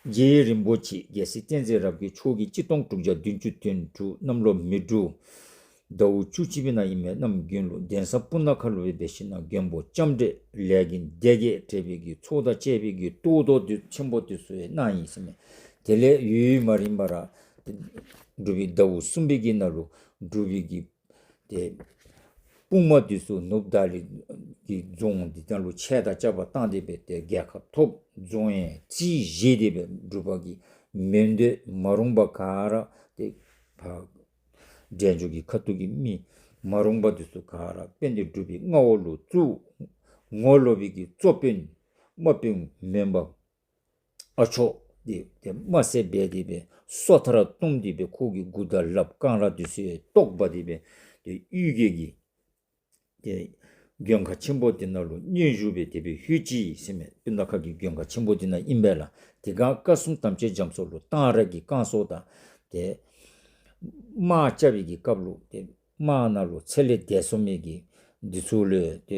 རྗེ་རིན་པོ་ཆེ་རྒྱལ་སྲས་བསྟན་འཛིན་རབ་རྒྱས་མཆོག་གིས་གཅིག་སྟོང་དྲུག་བརྒྱ་བདུན་ཅུ་དོན་དྲུག་གནམ་ལོ་མེ་འབྲུག་ཟླཝ་བཅུ་གཅིག་པའི་ནང་ཨིན་མས། གནམ་དགུན་ལུ་གདན་ས་སྤུ་ན་ཁ་ལུ་སྦེ་འབད་ཞིན་ན་མགོན་པོ་ལྕམ་དྲལ་ལས་མགོན་སྡེ་བརྒྱད་བགྲེས་པའི་གི་ཚོགས་དང་བཅས་པའི་གི་གཏོར་ཟློག་འདི་ཆེན་པོ་འདི་ཚུ་ཡང་གནང་ཡི་ཟེར་མས། དེ་ལས་ཡུན་མ་རིང་བར་འབྲུག་པའི་ཟླཝ་གསུམ་པའི་གི་ནང་ལུ་འབྲུག་པའི་གི་ཏེ་དཔུང་དམག་འདི་ཚུ་ནུབ་བརྡ་གླིང་གི་རྫོང་འདི་ནང་ལུ་ཆད་དང་བཅསཔ་བཏང་སྟེ་སྦེ་ཏེ་རྒྱལ་ཁ་ཐོབ། རྫོང་ཡང་རྩིས་བཞེས་ཏེ་སྦེ་འབྲུག་པ་གི་མེ་མདོས་མ་རུངས་པ་ག་ར་ཏེ་ཕར་འབྲས་ལྗོངས་ཀྱི་ཁ་ཐུག་གི་མི་མ་རུངས་པ་འདི་ཚུ་ག་ར་དཔལ་ལྡན་འབྲུག་པའི་མངའ་འོག་ལུ་བཙུགས། ངོ་ལོག་པའི་གི་གཙོ་དཔོན་དམག་དཔོན་མོན་པ་ཨ་མཆོག་འདི་ཏེ་དམར་བསད་འབད་དེ་སྦེ་སོ་ཐར་བཏུམས་ཏེ་སྦེ་ཁོ་གི་མགུ་དང་ལགཔ་རྐང་ར་འདི་ཚུ་ཡང་བཏོག་འབག་སྟེ་སྦེ་ཏེ་གཡུལ་རྒྱལ་གྱི་ཏེ་མགོན་ཁང་ཆེན་པོ་འདི་ནང་ལུ་མངོན་བཞུགས་སྦེ་དེ་སྦེ་ལྷོད་ཅི་ཟེར་མས། སྤུ་ན་ཁ་གི་མགོན་ཁང་ཆེན་པོ་འདི་ནང་ཨིན་པས་ལགས། དེ་སྒང་བཀའ་སྲུང་དམ་ཅན་རྒྱ་མཚོ་ལུ་གཏང་རག་གི་བསྐང་གསོ་དང་ཏེ་དམག་རྐྱབ་པའི་གི་སྐབས་ལུ་ཏེ་དམག་ནང་ལུ་ཚེ་ལས་འདས་སོང་མི་གི་འདི་ཚུ་ལུ་ཏེ་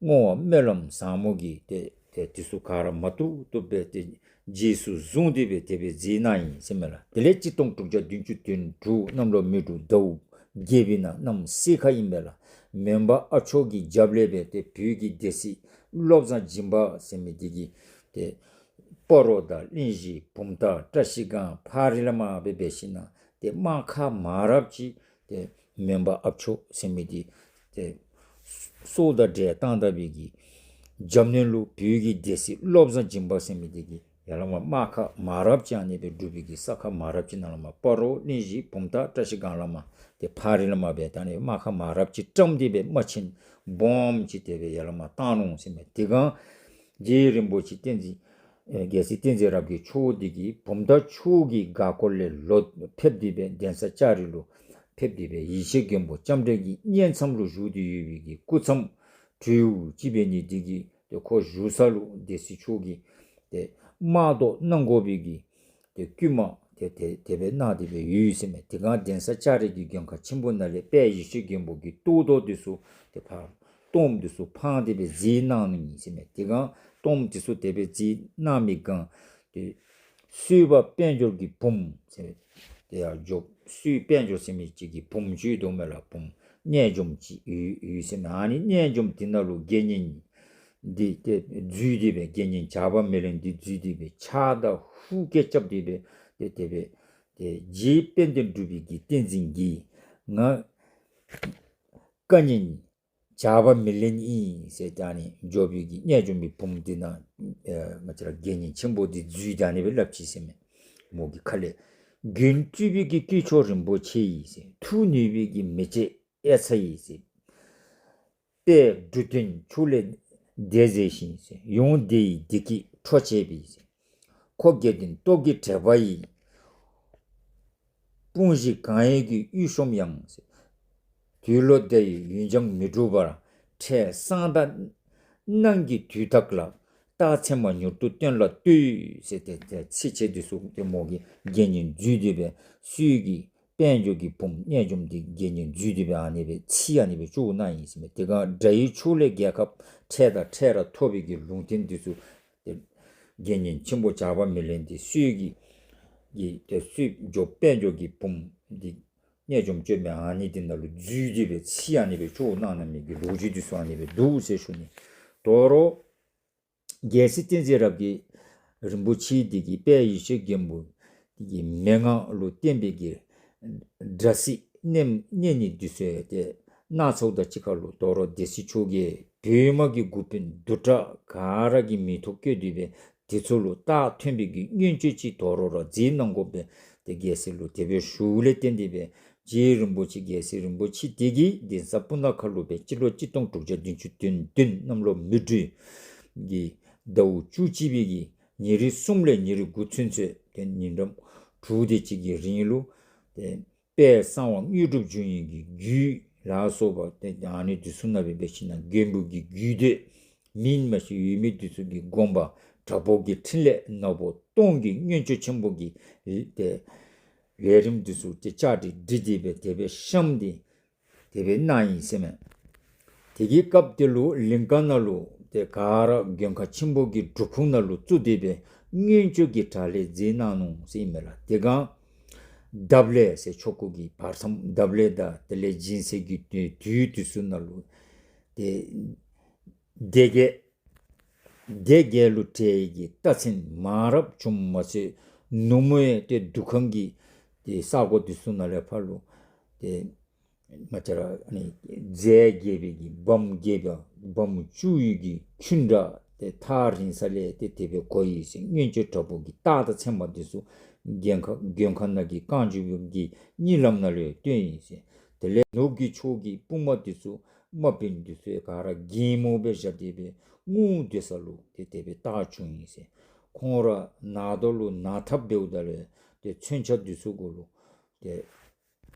བསྔོ་བ་སྨོན་ལམ་བཟང་མོ་གི་ཏེ་ཏེ་འདི་ཚུ་ག་ར་མ་བཏུབ་བཏུབ་སྦེ་ཏེ་རྗེས་སུ་བཟུང་སྟེ་སྦེ་དེ་སྦེ་མཛད་གནང་ཡི་ཟེར་མས་ལགས། དེ་ལས་གཅིག་སྟོང་དྲུག་བརྒྱ་བདུན་ཅུ་དོན་དྲུག་གནམ་ལོ་མེ་འབྲུག་ཟླཝ་བརྒྱད་པའི་ནང་གནམ་སེར་ཁ་ཨིན་པས་ལགས། མོན་པ་ཨ་མཆོག་གི་རྒྱབ་ལས་སྦེ་ཏེ་བོད་ཀྱི་སྡེ་སྲིད་བློ་བཟང་སྦྱིན་པ་ཟེར་མི་འདི་གིས་ཏེ་སྤ་རོ་དང་གླིང་བཞི་བུམ་ཐང་བཀྲ་ཤིས་སྒང་ཕག་རི་ལས་མར་སྦེ་འབད་ཞིན་ན་ཏེ་དམག་ཁག་མང་རབས་ཅིག་ཏེ་མོན་པ་ཨ་མཆོག་ཟེར་མི་འདི་ཏེ་སྲོག་དང་འབྲལ་བཏང་ད་པའི་གི་རྒྱབ་ནང་ལུ་བོད་ཀྱི་སྡེ་སྲིད་བློ་བཟང་སྦྱིན་པ་ཟེར་མི་འདི་གིས་ཡར་ལས་མར་དམག་ཁག་མང་རབས་ཅིག་ཨ་ནི་སྦེ་འབྲུག་པའི་གི་ས་ཁག་མང་རབས་ཅིག་ནང་ལས་མར་སྤ་རོ་གླིང་བཞི་བུམ་ཐང་བཀྲ་ཤིས་སྒང་ལས་མར་ཏེ་ཕག་རི་ལས་མར་སྦེ་ད་ཨ་ནི་དམག་ཁག་མང་རབས་ཅིག་བཀྲམ་སྟེ་སྦེ་དམག་ཆེན་སྦོམ་ཅིག་དེ་སྦེ་ཡར་ལས་མར་བཏང་ནུག་ཟེར་མས། དེ་སྒང་རྗེ་རིན་པོ་ཆེ་བསྟན་འཛིན་ཨེ་རྒྱལ་སྲས་བསྟན་འཛིན་རབ་རྒྱས་མཆོག་འདི་གིས་བུམ་ཐང་ཕྱོགས་ཀྱི་འགག་སྐོར་ལས་ལོག་ཕེབས་ཏེ་སྦེ་གདན་ས་ལྕགས་རི་ལུ་ཕེབས་ཏེ་སྦེ་ཡེ་ཤེས་མགོན་པོ་ལྕམ་དྲལ་གྱི་གཉེན་མཚམས་ལུ་བཞུགས་ཏེ་ཡོད་པའི་གི་སྐུ་མཚམས་གྲོལ་ཅི་འབད་ནི་འདི་གིས་ཏེ་ཁོ་བཞུགས་ས་ལུ་སྡེ་སྲིད་མཆོག་གིས་ཏེ་དམག་བཟློག་གནང་དགོ་པའི་གི་ཏེ་བསྐུལ་མ་ཏེ་ཏེ་དེ་སྦེ་གནང་སྟེ་སྦེ་ཡོད་ཟེར་མས། དེ་སྒང་གདན་ས་ལྕགས་རི་གི་མགོན་ཁང་ཆེན་པོ་ནང་ལས་དཔལ་ཡེ་ཤེས་མགོན་པོ་གི་གཏོར་ཟློག་འདི་ཚུ་ཏེ་ཕར་གཏོརམ་འདི་ཚུ་འཕང་སྟེ་སྦེ་མཛད་གནང་ནུག་ཟེར་མས། དེ་སྒང་གཏོརམ་འདི་ཚུ་དེ་སྦེ་མཛད་གནང་མི་སྒང་ཏེ་སུམ་པ་དཔལ་འབྱོར་གྱི་བུམོ་ཟེར་མས། ཏེ་ཡར་འགྱོ་སུམ་དཔལ་འབྱོར་ཟེར་མི་ཅིག་གི་བུམོ་ཅིག་འདུག་མས་ལགས། བུམོ་རྣལ་འབྱོརམ་ཅིག་ཡོད་ཡོད་ཟེར་མས། ཨ་ནི་རྣལ་འབྱོརམ་འདི་ནང་ལུ་དགེ་བསྙེན་འདི་ཏེ་འཛུལ་ཏེ་སྦེ་དགེ་བསྙེན་ཇག་པ་མེ་ལེན་འདི་འཛུལ་ཏེ་སྦེ་ཕྱག་དང་ཧུ་སྐད་རྐྱབ་སྟེ་སྦེ་ཏེ་དེ་སྦེ་ཏེ་རྗེ་དཔལ་ལྡན་འབྲུག་པའི་གི་བསྟན་འཛིན་གྱིས་ང་བཀའ་ཉན་ཇག་པ་མེ་ལེན་ཨིན་ཟེར་ད་ཨ་ནི་འགྱོ་བའི་གི་རྣལ་འབྱོར་མའི་བུམོ་འདི་ནང་ཨེ་ང་བཅས་ར་དགེ་བསྙེན་ཆེན་པོ་འདི་འཛུལ་ད་ཨ་ནི་སྦེ་སླབ་ཅི་ཟེར་མས། མོ་གི་ཁ་ལས་མགོན་སྤྲུལ་པའི་གི་སྐུ་མཆོག་རིན་པོ་ཆེ་ཡིས་ཟེར། ཐུགས་ནུས་པའི་གི་མེ་ལྕེ་ཡལ་ཚར་ཡི་ཟེར། དཔལ་འབྲུག་སྟོད་ཕྱོགས་ལས་འདས་མཛད་ཞིང་ཟེར། ཡོངས་འདས་ཡི་བདེ་སྐྱིད་འཕྲོག་བྱས་པའི་ཟེར། ཁོ་དགེ་ལྡན་སྟོབས་ཀྱི་དྲེགས་པ་ཡིས། དཔུང་བཞི་གང་ཡལ་གྱི་དབུས་སོང་ཡང་ཟེར། དུག་ལོག་འདི་ཡི་ཡུན་འགྱངས་མི་འགྲུབ་པར། འཕྲལ་གསང་བདག་གནང་གི་དུས་དག་ལ། རྟགས་མཚན་མ་མྱུར་དུ་སྟོན་ལ་ལྟོས་ཟེར། ཏེ་ཏེ་ཚིགས་བཅད་འདི་ཚུ་ཏེ་མོ་གིས་དགེ་བསྙེན་འཛུལ་ཏེ་སྦེ་སུ་གིས་དཔལ་འབྱོར་གྱི་བུམོ་རྣལ་འབྱོརམ་འདི་དགེ་བསྙེན་འཛུལ་ཏེ་སྦེ་ཨ་ནི་སྦེ་ཚིག་ཨ་ནི་སྦེ་བཅུག་གནང་ཡི་ཟེར་མས། དེ་སྒང་དགྲ་ཡི་ཕྱོགས་ལས་རྒྱལ་ཁ་འཕྲལ་དང་འཕྲལ་ར་ཐོབ་པའི་གི་ལུང་བསྟན་འདི་ཚུ་ཏེ་དགེ་བསྙེན་ཆེན་པོ་ཇག་པ་མེ་ལེན་འདི་སུ་གིས་གིས་ཏེ་སུ་འབྱོར་དཔལ་འབྱོར་གྱི་བུམོ་འདི་རྣལ་འབྱོརམ་བཅོས་མི་ཨ་ནི་འདི་ནང་ལུ་འཛུལ་ཏེ་སྦེ་ཚིག་ཨ་ནི་སྦེ་བཅུག་གནང་གནང་མི་གི་ལོ་རྒྱུས་འདི་ཚུ་ཨ་ནི་སྦེ་འདུག་ཟེར་ཞུ་ནི། དོ་རུང་རྒྱལ་སྲས་བསྟན་འཛིན་རབ་རྒྱས་རིན་པོ་ཆེ་འདི་གིས་དཔལ་ཡེ་ཤེས་མགོན་པོ་འདི་གི་མན་ངག་ལུ་བརྟེན་པའི་གི་དགྲ་སྲིད་གནོན་གནོན་ནི་འདི་ཚུ་ཏེ་གནང་ཚརཝ་དང་གཅིག་ཁར་ལུ་དོ་རུང་སྡེ་སྲིད་མཆོག་གིས་བོད་དམག་གི་འགོ་དཔོན་བསྡུ་དྲགས་ག་ར་གི་མིང་ཐོ་བཀོད་དེ་སྦེ་དེ་ཚུ་ལུ་རྟགས་ཐོན་པའི་གི་མངོན་སྤྱོད་ཅིག་དོ་རུང་ར་མཛད་གནང་དགོ་པས། ཏེ་རྒྱལ་སྲས་ལུ་དེ་སྦེ་ཞུཝ་ལས་བརྟེན་ཏེ་སྦེ་རྗེ་རིན་པོ་ཆེ་རྒྱལ་སྲས་རིན་པོ་ཆེ་འདི་གིས་གདན་ས་སྤུ་ན་ཁ་ལུ་སྦེ་སྤྱི་ལོ་གཅིག་སྟོང་དྲུག་བརྒྱ་བདུན་ཅུ་དོན་བདུན་གནམ་ལོ་མེ་སྦྲུལ་གྱི་ཟླཝ་བཅུ་གཅིག་པའི་གི་ཉེར་གསུམ་ལས་ཉེར་དགུ་ཚུན་ཚོད་ཏེ་ཉིན་གྲངས་དྲུག་དེ་ཅིག་གི་རིང་ལུ་ཏེ་དཔལ་གསང་བ་དངོས་གྲུབ་འབྱུང་བའི་གི་རྒྱུད་ལ་སོགས་པ་ཏེ་ཨ་ནི་འདི་ཚུ་ནང་སྦེ་འབད་ཞིན་ན་མགོན་པོ་གི་རྒྱུད་སྡེ་མིང་མ་ཤེས་ཡོད་མི་འདི་ཚུ་གི་དགོངས་པ་དྲག་པོ་གི་ཕྲིན་ལས་ནོར་བུ་སྟོང་གི་མངོན་སྤྱོད་ཆེན་པོ་གི་ཏེ་ལས་རིམ་འདི་ཚུ་ཏེ་བཅའ་སྒྲིག་སྒྲིག་སྟེ་སྦེ་དེ་སྦེ་བཤམས་ཏེ་དེ་སྦེ་གནང་ཡི་ཟེར་མས། དེ་གི་སྐབས་དེ་ལུ་གླིང་ཁ་ནང་ལུ་ཏེ་ག་ར་མགོན་ཁང་ཆེན་པོ་གི་སྒྲུབ་ཁུངས་ནང་ལུ་བཙུགས་ཏེ་སྦེ་ མངོན་སྤྱོད་ཀྱི་གྲྭ་ལས་མཛད་གནང་ནུག་ཟེར་ཨིན་མས་ལགས། དེ་སྒང་འདབ་ལས་ཟེར་ཆོ་ག་གི་བར་མཚམས་འདབ་ལས་དང་དེ་ལས་སྦྱིན་སྲེག་གི་དུས་དུས་དུས་སུ་ནང་ལུ་ཏེ་སྡེ་བརྒྱད་སྡེ་བརྒྱད་ལུ་གྲྭའི་གི་རྟགས་མཚན་མང་རབས་བྱུངམ་མ་ཚད་ནུབ་མོའི་ཏེ་འདུ་ཁང་གི་ཏེ་ས་གོ་དུས་སུ་ནང་ལས་ཕར་ལུ་ཏེ་ང་བཅས་ར་ཨ་ནི་རྫས་བརྒྱད་པའི་གི་བམ་བརྒྱད་པ་བམ་བཅུ་ཡི་གི་ཁྱུང་འདྲ་ཏེ་ཐག་རིང་ས་ལས་ཏེ་དེ་སྦེ་གོ་ཡི་ཟེར། མངོན་སྤྱོད་དྲག་པོ་གི་རྟགས་དང་མཚན་མ་འདི་ཚུ་མགོན་ཁང་མགོན་ཁང་ནང་གི་རྐང་མགྱོགས་ཀྱི་གཉིད་ལམ་ནང་ལུ་སྟོན་ཡི་ཟེར། དེ་ལས་ནུབ་ཀྱི་ཕྱོགས་ཀྱི་དཔུང་དམག་འདི་ཚུ་དམག་དཔོན་འདི་ཚུ་ག་ར་གད་མོ་སྦེ་བཞག་སྟེ་སྦེ་ངུ་སྡོད་ས་ལུ་ཏེ་དེ་སྦེ་རྟགས་བྱུང་ཡི་ཟེར། ཁོང་ར་ནག་དོག་ལུ་ནག་ཐབས་འབདཝ་ད་ལུ་ཏེ་མཚོན་ཆ་འདི་ཚུ་གུ་ལུ་ཏེ་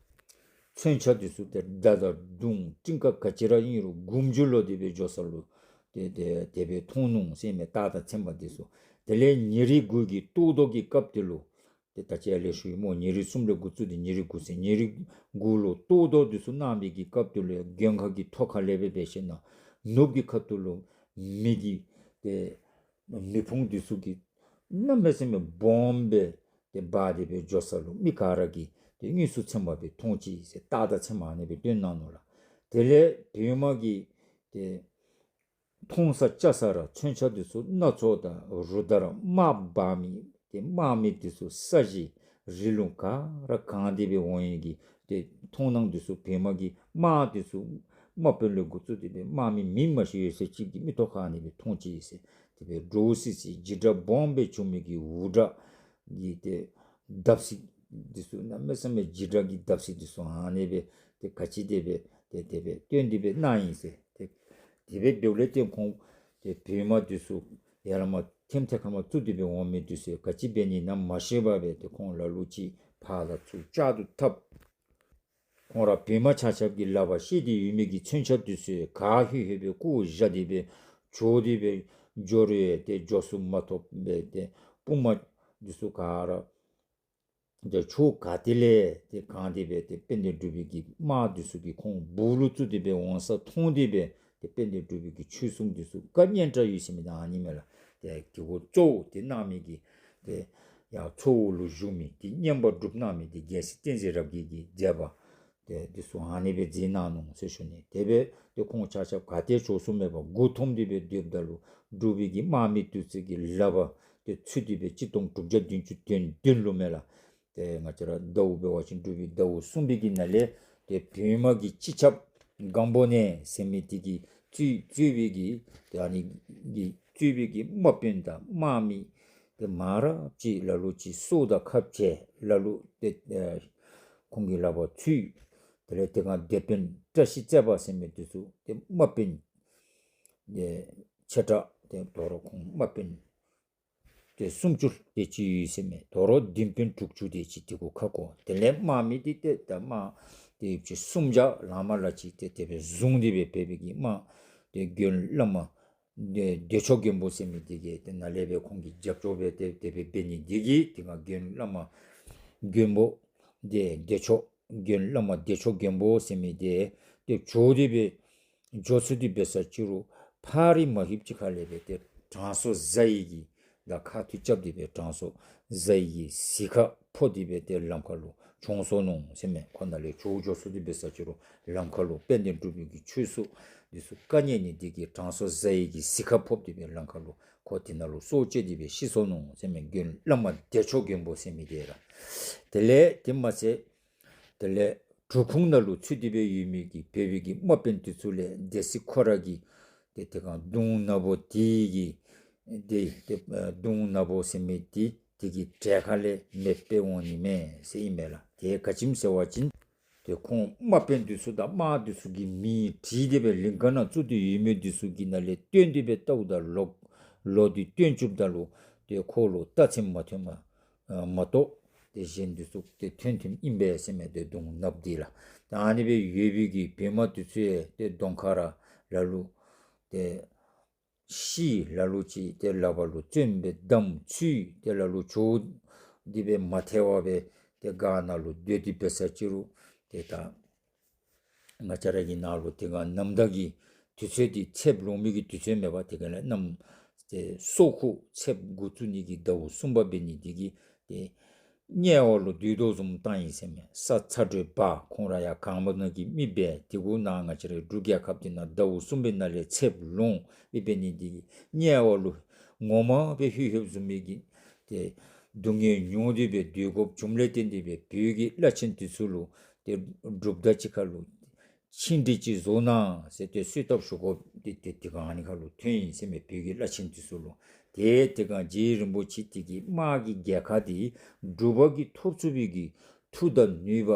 མཚོན་ཆ་འདི་ཚུ་ཏེ་མདའ་དང་མདུང་ཀྲིང་ཀ་ག་ཅི་ར་ཨིན་རུང་གུམ་ཆུ་ལོག་སྟེ་སྦེ་འགྱོ་ས་ལུ་ཏེ་ཏེ་དེ་སྦེ་མཐོང་ནུག་ཟེར་མས། རྟགས་དང་མཚན་མ་འདི་ཚུ། དེ་ལས་ཉེ་རིང་དགུ་གི་གཏོར་ཟློག་གི་སྐབས་དེ་ལུ་ཏེ་ད་ཅི་ཡར་ལས་ཞུ་ཡི་སྨོ། ཉེ་རིང་གསུམ་ལས་འགོ་བཙུགས་ཏེ་ཉེ་རིང་དགུ་ཟེར། ཉེ་རིང་དགུ་ལུ་གཏོར་ཟློག་འདི་ཚུ་གནང་བའི་གི་སྐབས་དེ་ལུ་མགོན་ཁང་གི་ཐོག་ཁ་ལས་སྦེ་འབད་ཞིན་ན་ནུབ་ཀྱི་ཁ་ཐུག་ལུ་མེ་གི་ཏེ་མེ་ཕུང་འདི་ཚུ་གིས་གནམ་མེད་ས་མེད་སྦོམ་སྦེ་ཏེ་འབར་ཏེ་སྦེ་འགྱོ་ས་ལུ་མི་ག་ར་གིས་ཏེ་དངོས་སུ་ཚད་མ་སྦེ་མཐོང་ཅི་ཟེར། རྟགས་དང་མཚན་མ་ཨ་ནི་སྦེ་སྟོན་གནང་ནུག་ལགས། དེ་ལས་བོད་དམག་གིས་ཏེ་མཐོང་ས་བཅའ་ས་ར་མཚོན་ཆ་འདི་ཚུ་སྣ་ཚོགས་དང་རུ་དར་དམག་འབར་མི་ཏེ་དམག་མི་འདི་ཚུ་ས་གཞི་རི་ལུང་ག་ར་གང་སྟེ་སྦེ་འོང་ཡི་གི་ཏེ་མཐོང་སྣང་འདི་ཚུ་བོད་དམག་གི་དམག་འདི་ཚུ་དམག་དཔོན་ལས་འགོ་བཙུགས་ཏེ་སྦེ་དམག་མི་མི་མང་ཤོས་ཡོད་ཚད་ཅིག་གིས་མིག་ཏོ་ཁར་ཨ་ནི་སྦེ་མཐོང་ཅི་ཟེར། དེ་སྦེ་འདྲོག་སི་སི་འཇིགས་སྐྲག་སྦོམ་སྦེ་བྱུང་མི་གི་འུར་སྒྲ་གི་ཏེ་བརྡབ་གསིག་འདི་ཚུ་གནམ་མེད་ས་མེད་འཇིགས་སྐྲག་གི་བརྡབ་གསིག་འདི་ཚུ་ཨ་ནི་སྦེ་ཏེ་ག་ཅི་དེ་སྦེ་ཏེ་དེ་སྦེ་སྟོན་ཏེ་སྦེ་གནང་ཡི་ཟེར། ཏེ་དེ་སྦེ་འབདཝ་ལས་བརྟེན་ཁོང་ཏེ་བོད་དམག་འདི་ཚུ་ཡར་ལས་མར་ཐེམ་ཐེ་ཁར་མར་བཙུགས་ཏེ་སྦེ་འོང་མི་འདི་ཚུ་ག་ཅི་འབད་ནི་ཨིན་ན་མ་ཤེས་པར་སྦེ་ཏེ་ཁོང་ལ་ལུ་ཅིག་ཕར་ལ་ཚུར་བཅར་དུ་འཐབ། ཁོང་ར་བོད་དམག་ཆ་ཁྱབ་ཀྱི་ལག་པར་བཤེད་དེ་ཡོད་མི་གི་མཚོན་ཆ་འདི་ཚུ་ག་ལྷོད་ལྷོད་སྦེ་བཀོ་བཞག་སྟེ་སྦེ་འགྱོ་སྟེ་སྦེ་འགྱོ་རུང་ཡང་ཏེ་འགྱོ་ཚུགས་མ་ཐོབ་སྦེ་ཏེ་དཔུང་དམག་འདི་ཚུ་ག་ར་ཏེ་ཕྱོགས་ག་ཏེ་ལས་ཏེ་གང་སྟེ་སྦེ་ཏེ་དཔལ་ལྡན་འབྲུག་པའི་གི་དམག་འདི་ཚུ་གིས་ཁོང་སྦུག་ལུ་བཙུགས་ཏེ་སྦེ་འོང་ས་མཐོང་སྟེ་སྦེ་ཏེ་དཔལ་ལྡན་འབྲུག་པའི་གི་ཆོས་སྲུང་འདི་ཚུ་བཀའ་གཉན་དྲགས་ཡོད་ཟེར་མི་ད་ཨ་ནི་མས་ལགས། ཏེ་དེ་གུ་གཙོ་བོ་ཏེ་གནང་མི་གི་ཏེ་ཡང་གཙོ་བོ་ལུ་བཞུགས་མི་ཏེ་བསྙེན་པ་སྒྲུབ་གནང་མི་ཏེ་རྒྱལ་སྲས་བསྟན་འཛིན་རབ་རྒྱས་ཀྱི་མཛད་པ་ཏེ་འདི་ཚུ་ཨ་ནི་སྦེ་མཛད་གནང་ནུག་ཟེར་ཞུ་ནི། དེ་སྦེ་ཏེ་ཁོང་ཆ་ཁྱབ་ག་ཏེ་འགྱོ་ས་མེད་པར་མགུ་འཐོམས་ཏེ་སྦེ་སྡོདཔ་ད་ལུ་འབྲུག་པའི་གི་དམག་མི་འདི་ཚུ་གི་ལག་པར་ཏེ་ཚུད་དེ་སྦེ་གཅིག་སྟོང་དྲུག་བརྒྱ་བདུན་ཅུ་དོན་བདུན་ལུ་མས་ལགས། ཏེ་ང་བཅས་ར་ཟླཝ་འབད་བ་ཅིན་འབྲུག་པའི་ཟླཝ་གསུམ་པའི་གི་ནང་ལས་ཏེ་བོད་དམག་གི་སྤྱི་ཁྱབ་སྒམ་པོ་ནས་ཟེར་མི་འདི་གིས་གཙོས་གཙོས་པའི་གི་ཏེ་ཨ་ནི་གིས་གཙོས་པའི་གི་དམག་དཔོན་དང་དམག་མི་ཏེ་མང་རབས་ཅིག་ལ་ལུ་ཅིག་སྲོག་དང་ཁ་འཕྱལ་ལ་ལུ་ཏེ་ཨེ་ཁོང་གི་ལག་པར་ཚུད། དེ་ལས་དེ་སྒང་སྡེ་དཔོན་བཀྲ་ཤིས་རྩེ་པ་ཟེར་མི་འདི་ཚུ་ཏེ་དམག་དཔོན་ཏེ་ཆེ་དྲགས་ཏེ་དོ་རུང་ཁོང་དམག་དཔོན་ཏེ་སུམ་ཅུ་དེ་ཅིག་ཡོད་ཟེར་མས། དོ་རུང་ལྡིང་དཔོན་དྲུག་ཅུ་དེ་ཅིག་དེ་གུ་ཁ་སྐོང་། དེ་ལས་དམག་མི་འདི་ཏེ་ད་དམག་ཏེ་ཡོད་ཅིག་སུམ་བརྒྱ་ལང་མ་ལ་ཅིག་ཏེ་དེ་སྦེ་བཟུང་སྟེ་སྦེ་བོད་པའི་གི་དམག་ཏེ་དགོན་བླ་མ་ཏེ་བདེ་མཆོག་མགོན་པོ་ཟེར་མི་འདི་གིས་ཏེ་ནཱ་ལས་སྦེ་ཁོང་གི་རྒྱབ་སྐྱོར་སྦེ་ཏེ་དེ་སྦེ་འབད་ནི་འདི་གིས་དེ་སྒང་དགོན་བླ་མ་མགོན་པོ་ཏེ་བདེ་མཆོག་དགོན་བླ་མ་བདེ་མཆོག་མགོན་པོ་ཟེར་མི་འདི་ཏེ་བྱོག་སྟེ་སྦེ་འགྱོ་ཚུགས་ཏེ་འབད་ས་ཅིག་རུང་ཕར་རི་མ་ཧིབ་ཅིག་ཁ་ལས་སྦེ་ཏེ་དྲང་སྲོང་གཟའ་ཡི་གི་དང་ཁ་ཐུག་རྐྱབ་སྟེ་སྦེ་དྲང་སྲོང་གཟའ་ཡི་གི་གཟིགས་ཁ་ཕོག་སྟེ་སྦེ་ཏེ་ལམ་ཁ་ལུ་གྱོང་སོང་ནུག་ཟེར་མས། ཁོ་ནཱ་ལས་བྱོག་འགྱོ་ཚུགས་ཏེ་འབད་ས་ཅིག་རུང་ལམ་ཁ་ལུ་དཔལ་ལྡན་འབྲུག་པའི་གི་ཆོས་སྲུང་འདི་ཚུ་བཀའ་གཉན་ནི་འདི་གིས་དྲང་སྲོང་གཟའ་ཡི་གི་གཟིགས་ཁ་ཕོག་སྟེ་སྦེ་ལམ་ཁ་ལུ་ཁོ་དེ་ནང་ལུ་སྲོག་བཅད་དེ་སྦེ་ཤི་སོང་ནུག་ཟེར་མས། དགོན་བླ་མ་བདེ་མཆོག་མགོན་པོ་ཟེར་མི་འདི་ར། དེ་ལས་དེ་མ་ཚད་དེ་ལས་འབྲུབ་ཁུང་ནང་ལུ་ཚུད་དེ་སྦེ་ཡོད་མི་གི་བོད་པའི་གི་དམག་དཔོན་འདི་ཚུ་ལས་སྡེ་སྲིད་ཁོ་ར་གིས་ཏེ་དེ་སྒང་མདུང་ནག་པོ་འདི་གི་ཏེ་ཏེ་ཨ་མདུང་ནག་པོ་ཟེར་མི་འདི་འདི་གི་གྲལ་ཁ་ལས་མེ་འབར་འོང་ནི་མས་ཟེར་ཨིན་མས་ལགས། དེ་ག་ཅི་སྨོ་ཟེར་བ་ཅིན་ཏེ་ཁོང་དམག་དཔོན་འདི་ཚུ་དང་དམག་འདི་ཚུ་གི་མིང་བྲིས་ཏེ་སྦེ་ལིང་ག་ནང་བཙུགས་ཏེ་ཡོད་མི་འདི་ཚུ་གི་ནང་ལས་བཏོན་ཏེ་སྦེ་བལྟཝ་ད་ལོག་ལོག་སྟེ་བཏོན་བཅུགཔ་ད་ལུ་ཏེ་ཁོ་ལུ་རྟགས་མཚན་མ་ཐོན་པ་ཨ་མ་གཏོགས་ཏེ་གཞན་འདི་ཚུ་ཏེ་ཐོན་ཐོནམ་ཨིན་པས་ཟེར་མས། ཏེ་མདུང་ནགཔོ་འདི་ལགས། ད་ཨ་ནི་སྦེ་ཡོད་པའི་གི་བོད་དམག་འདི་ཚུ་ཡང་ཏེ་གདོང་ཁར་ར་ལ་ལུ་ཏེ་ཤི་ལ་ལུ་ཅིག་ཏེ་ལག་པ་ལུ་བཙོན་སྦེ་བསྡམས་ཚུད། ཏེ་ལ་ལུ་བྱོག་སྟེ་སྦེ་མ་ཐལ་བར་སྦེ་ཏེ་སྒར་ནང་ལུ་སྡོད་དེ་འབད་ས་ཅིག་རུང་ཏེ་ད་ང་བཅས་ར་གི་ནང་ལུ་དེ་སྒང་ནམ་ཟླ་གི་དུས་ཚོད་འདི་ཚེསཔ་ལོང་མི་གི་དུས་ཚོད་མེད་པར་དེ་སྒང་ལས་གནམ་ ཏེ་སོ་ཁུ་ཚདཔ་འགོ་བཙུགས་ནི་གི་ཟླཝ་གསུམ་པ་འབད་ནི་འདི་གིས་ཏེ་དམྱལ་བ་ལུ་སྡོད་དོ་བཟུམ་བཏང་ཡི་ཟེར་མས། ས་ཚ་དྲོད་འབར། ཁོང་ར་ཡང་གངས་བུ་ནང་གི་མི་སྦེ་དེ་གུ་ནཱ་ང་བཅས་རའི་འབྲུག་རྒྱལ་ཁབ་འདི་ནང་ཟླཝ་གསུམ་པའི་ནང་ལས་ཚདཔ་ལོང་སྦེ་འབད་ནི་འདི་གིས་དམྱལ་བ་ལུ་ངོ་མ་སྦེ་ལྷོད་ལྷོདཔ་བཟུམ་མའི་གི་ཏེ་སྡུག་བསྔལ་མྱོང་སྟེ་སྦེ་སྡོད་དགོཔ་བྱུངམ་ལས་བརྟེན་ཏེ་སྦེ་བོད་ཀྱི་བླ་ཆེན་འདི་ཚུ་ལུ་ཏེ་འབྲུག་སྒྲ་ཅིག་ཁར་ལུ་ཆིངས་འགྲིག་ཅིག་བཟོ་གནང་ཟེར་ཏེ་གསོལ་ཐབ་ཞུ་དགོཔ་འདི་ཏེ་དེ་སྒང་ཨ་ནི་ཁར་ལུ་ཐོན་ཡི་ཟེར་མས། བོད་ཀྱི་བླ་ཆེན་འདི་ཚུ་ལུ། ཏེ་དེ་སྒང་རྗེ་རིན་པོ་ཆེ་འདི་གི་དམག་གི་རྒྱལ་ཁ་འདི་འབྲུག་པ་གིས་ཐོབ་ཚུགས་པའི་གི་མཐུ་དང་ནུས་པ་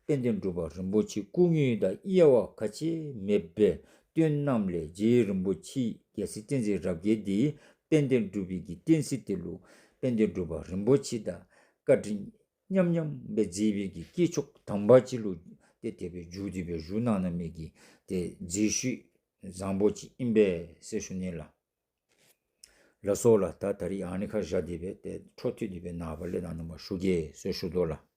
དཔལ་ལྡན་འབྲུག་པ་རིན་པོ་ཆེ་སྐུ་དངོས་དང་དབྱེ་བ་ག་ཅི་མེདཔ་སྦེ་སྟོན་གནངམ་ལས་རྗེ་རིན་པོ་ཆེ་རྒྱལ་སྲས་བསྟན་འཛིན་རབ་རྒྱས་འདི་དཔལ་ལྡན་འབྲུག་པའི་གི་བསྟན་སྲིད་འདི་ལུ་དཔལ་ལྡན་འབྲུག་པ་རིན་པོ་ཆེ་དང་བཀའ་དྲིན་མཉམ་མཉམ་སྦེ་མཛད་པའི་གི་སྐྱེས་མཆོག་དམ་པ་ཅིག་ལུ་ཏེ་དེ་སྦེ་འགྱུར་ཏེ་སྦེ་བཞུགས་གནང་གནང་མི་གི་ཏེ་མཛད་ཤུལ་བཟང་པོ་ཅིག་ཨིན་པས་ཟེར་ཞུ་ནི་ལགས། ལགས་སོ་ལགས། ད་ད་རིས་ཨ་ནི་ཁར་བཞག་སྟེ་སྦེ་ཏེ་འཕྲོ་མཐུད་དེ་སྦེ་ནངས་པ་ལས་ད་ནཱ་མར་ཞུ་གེ་ཟེར་ཞུ་དོ་ལགས།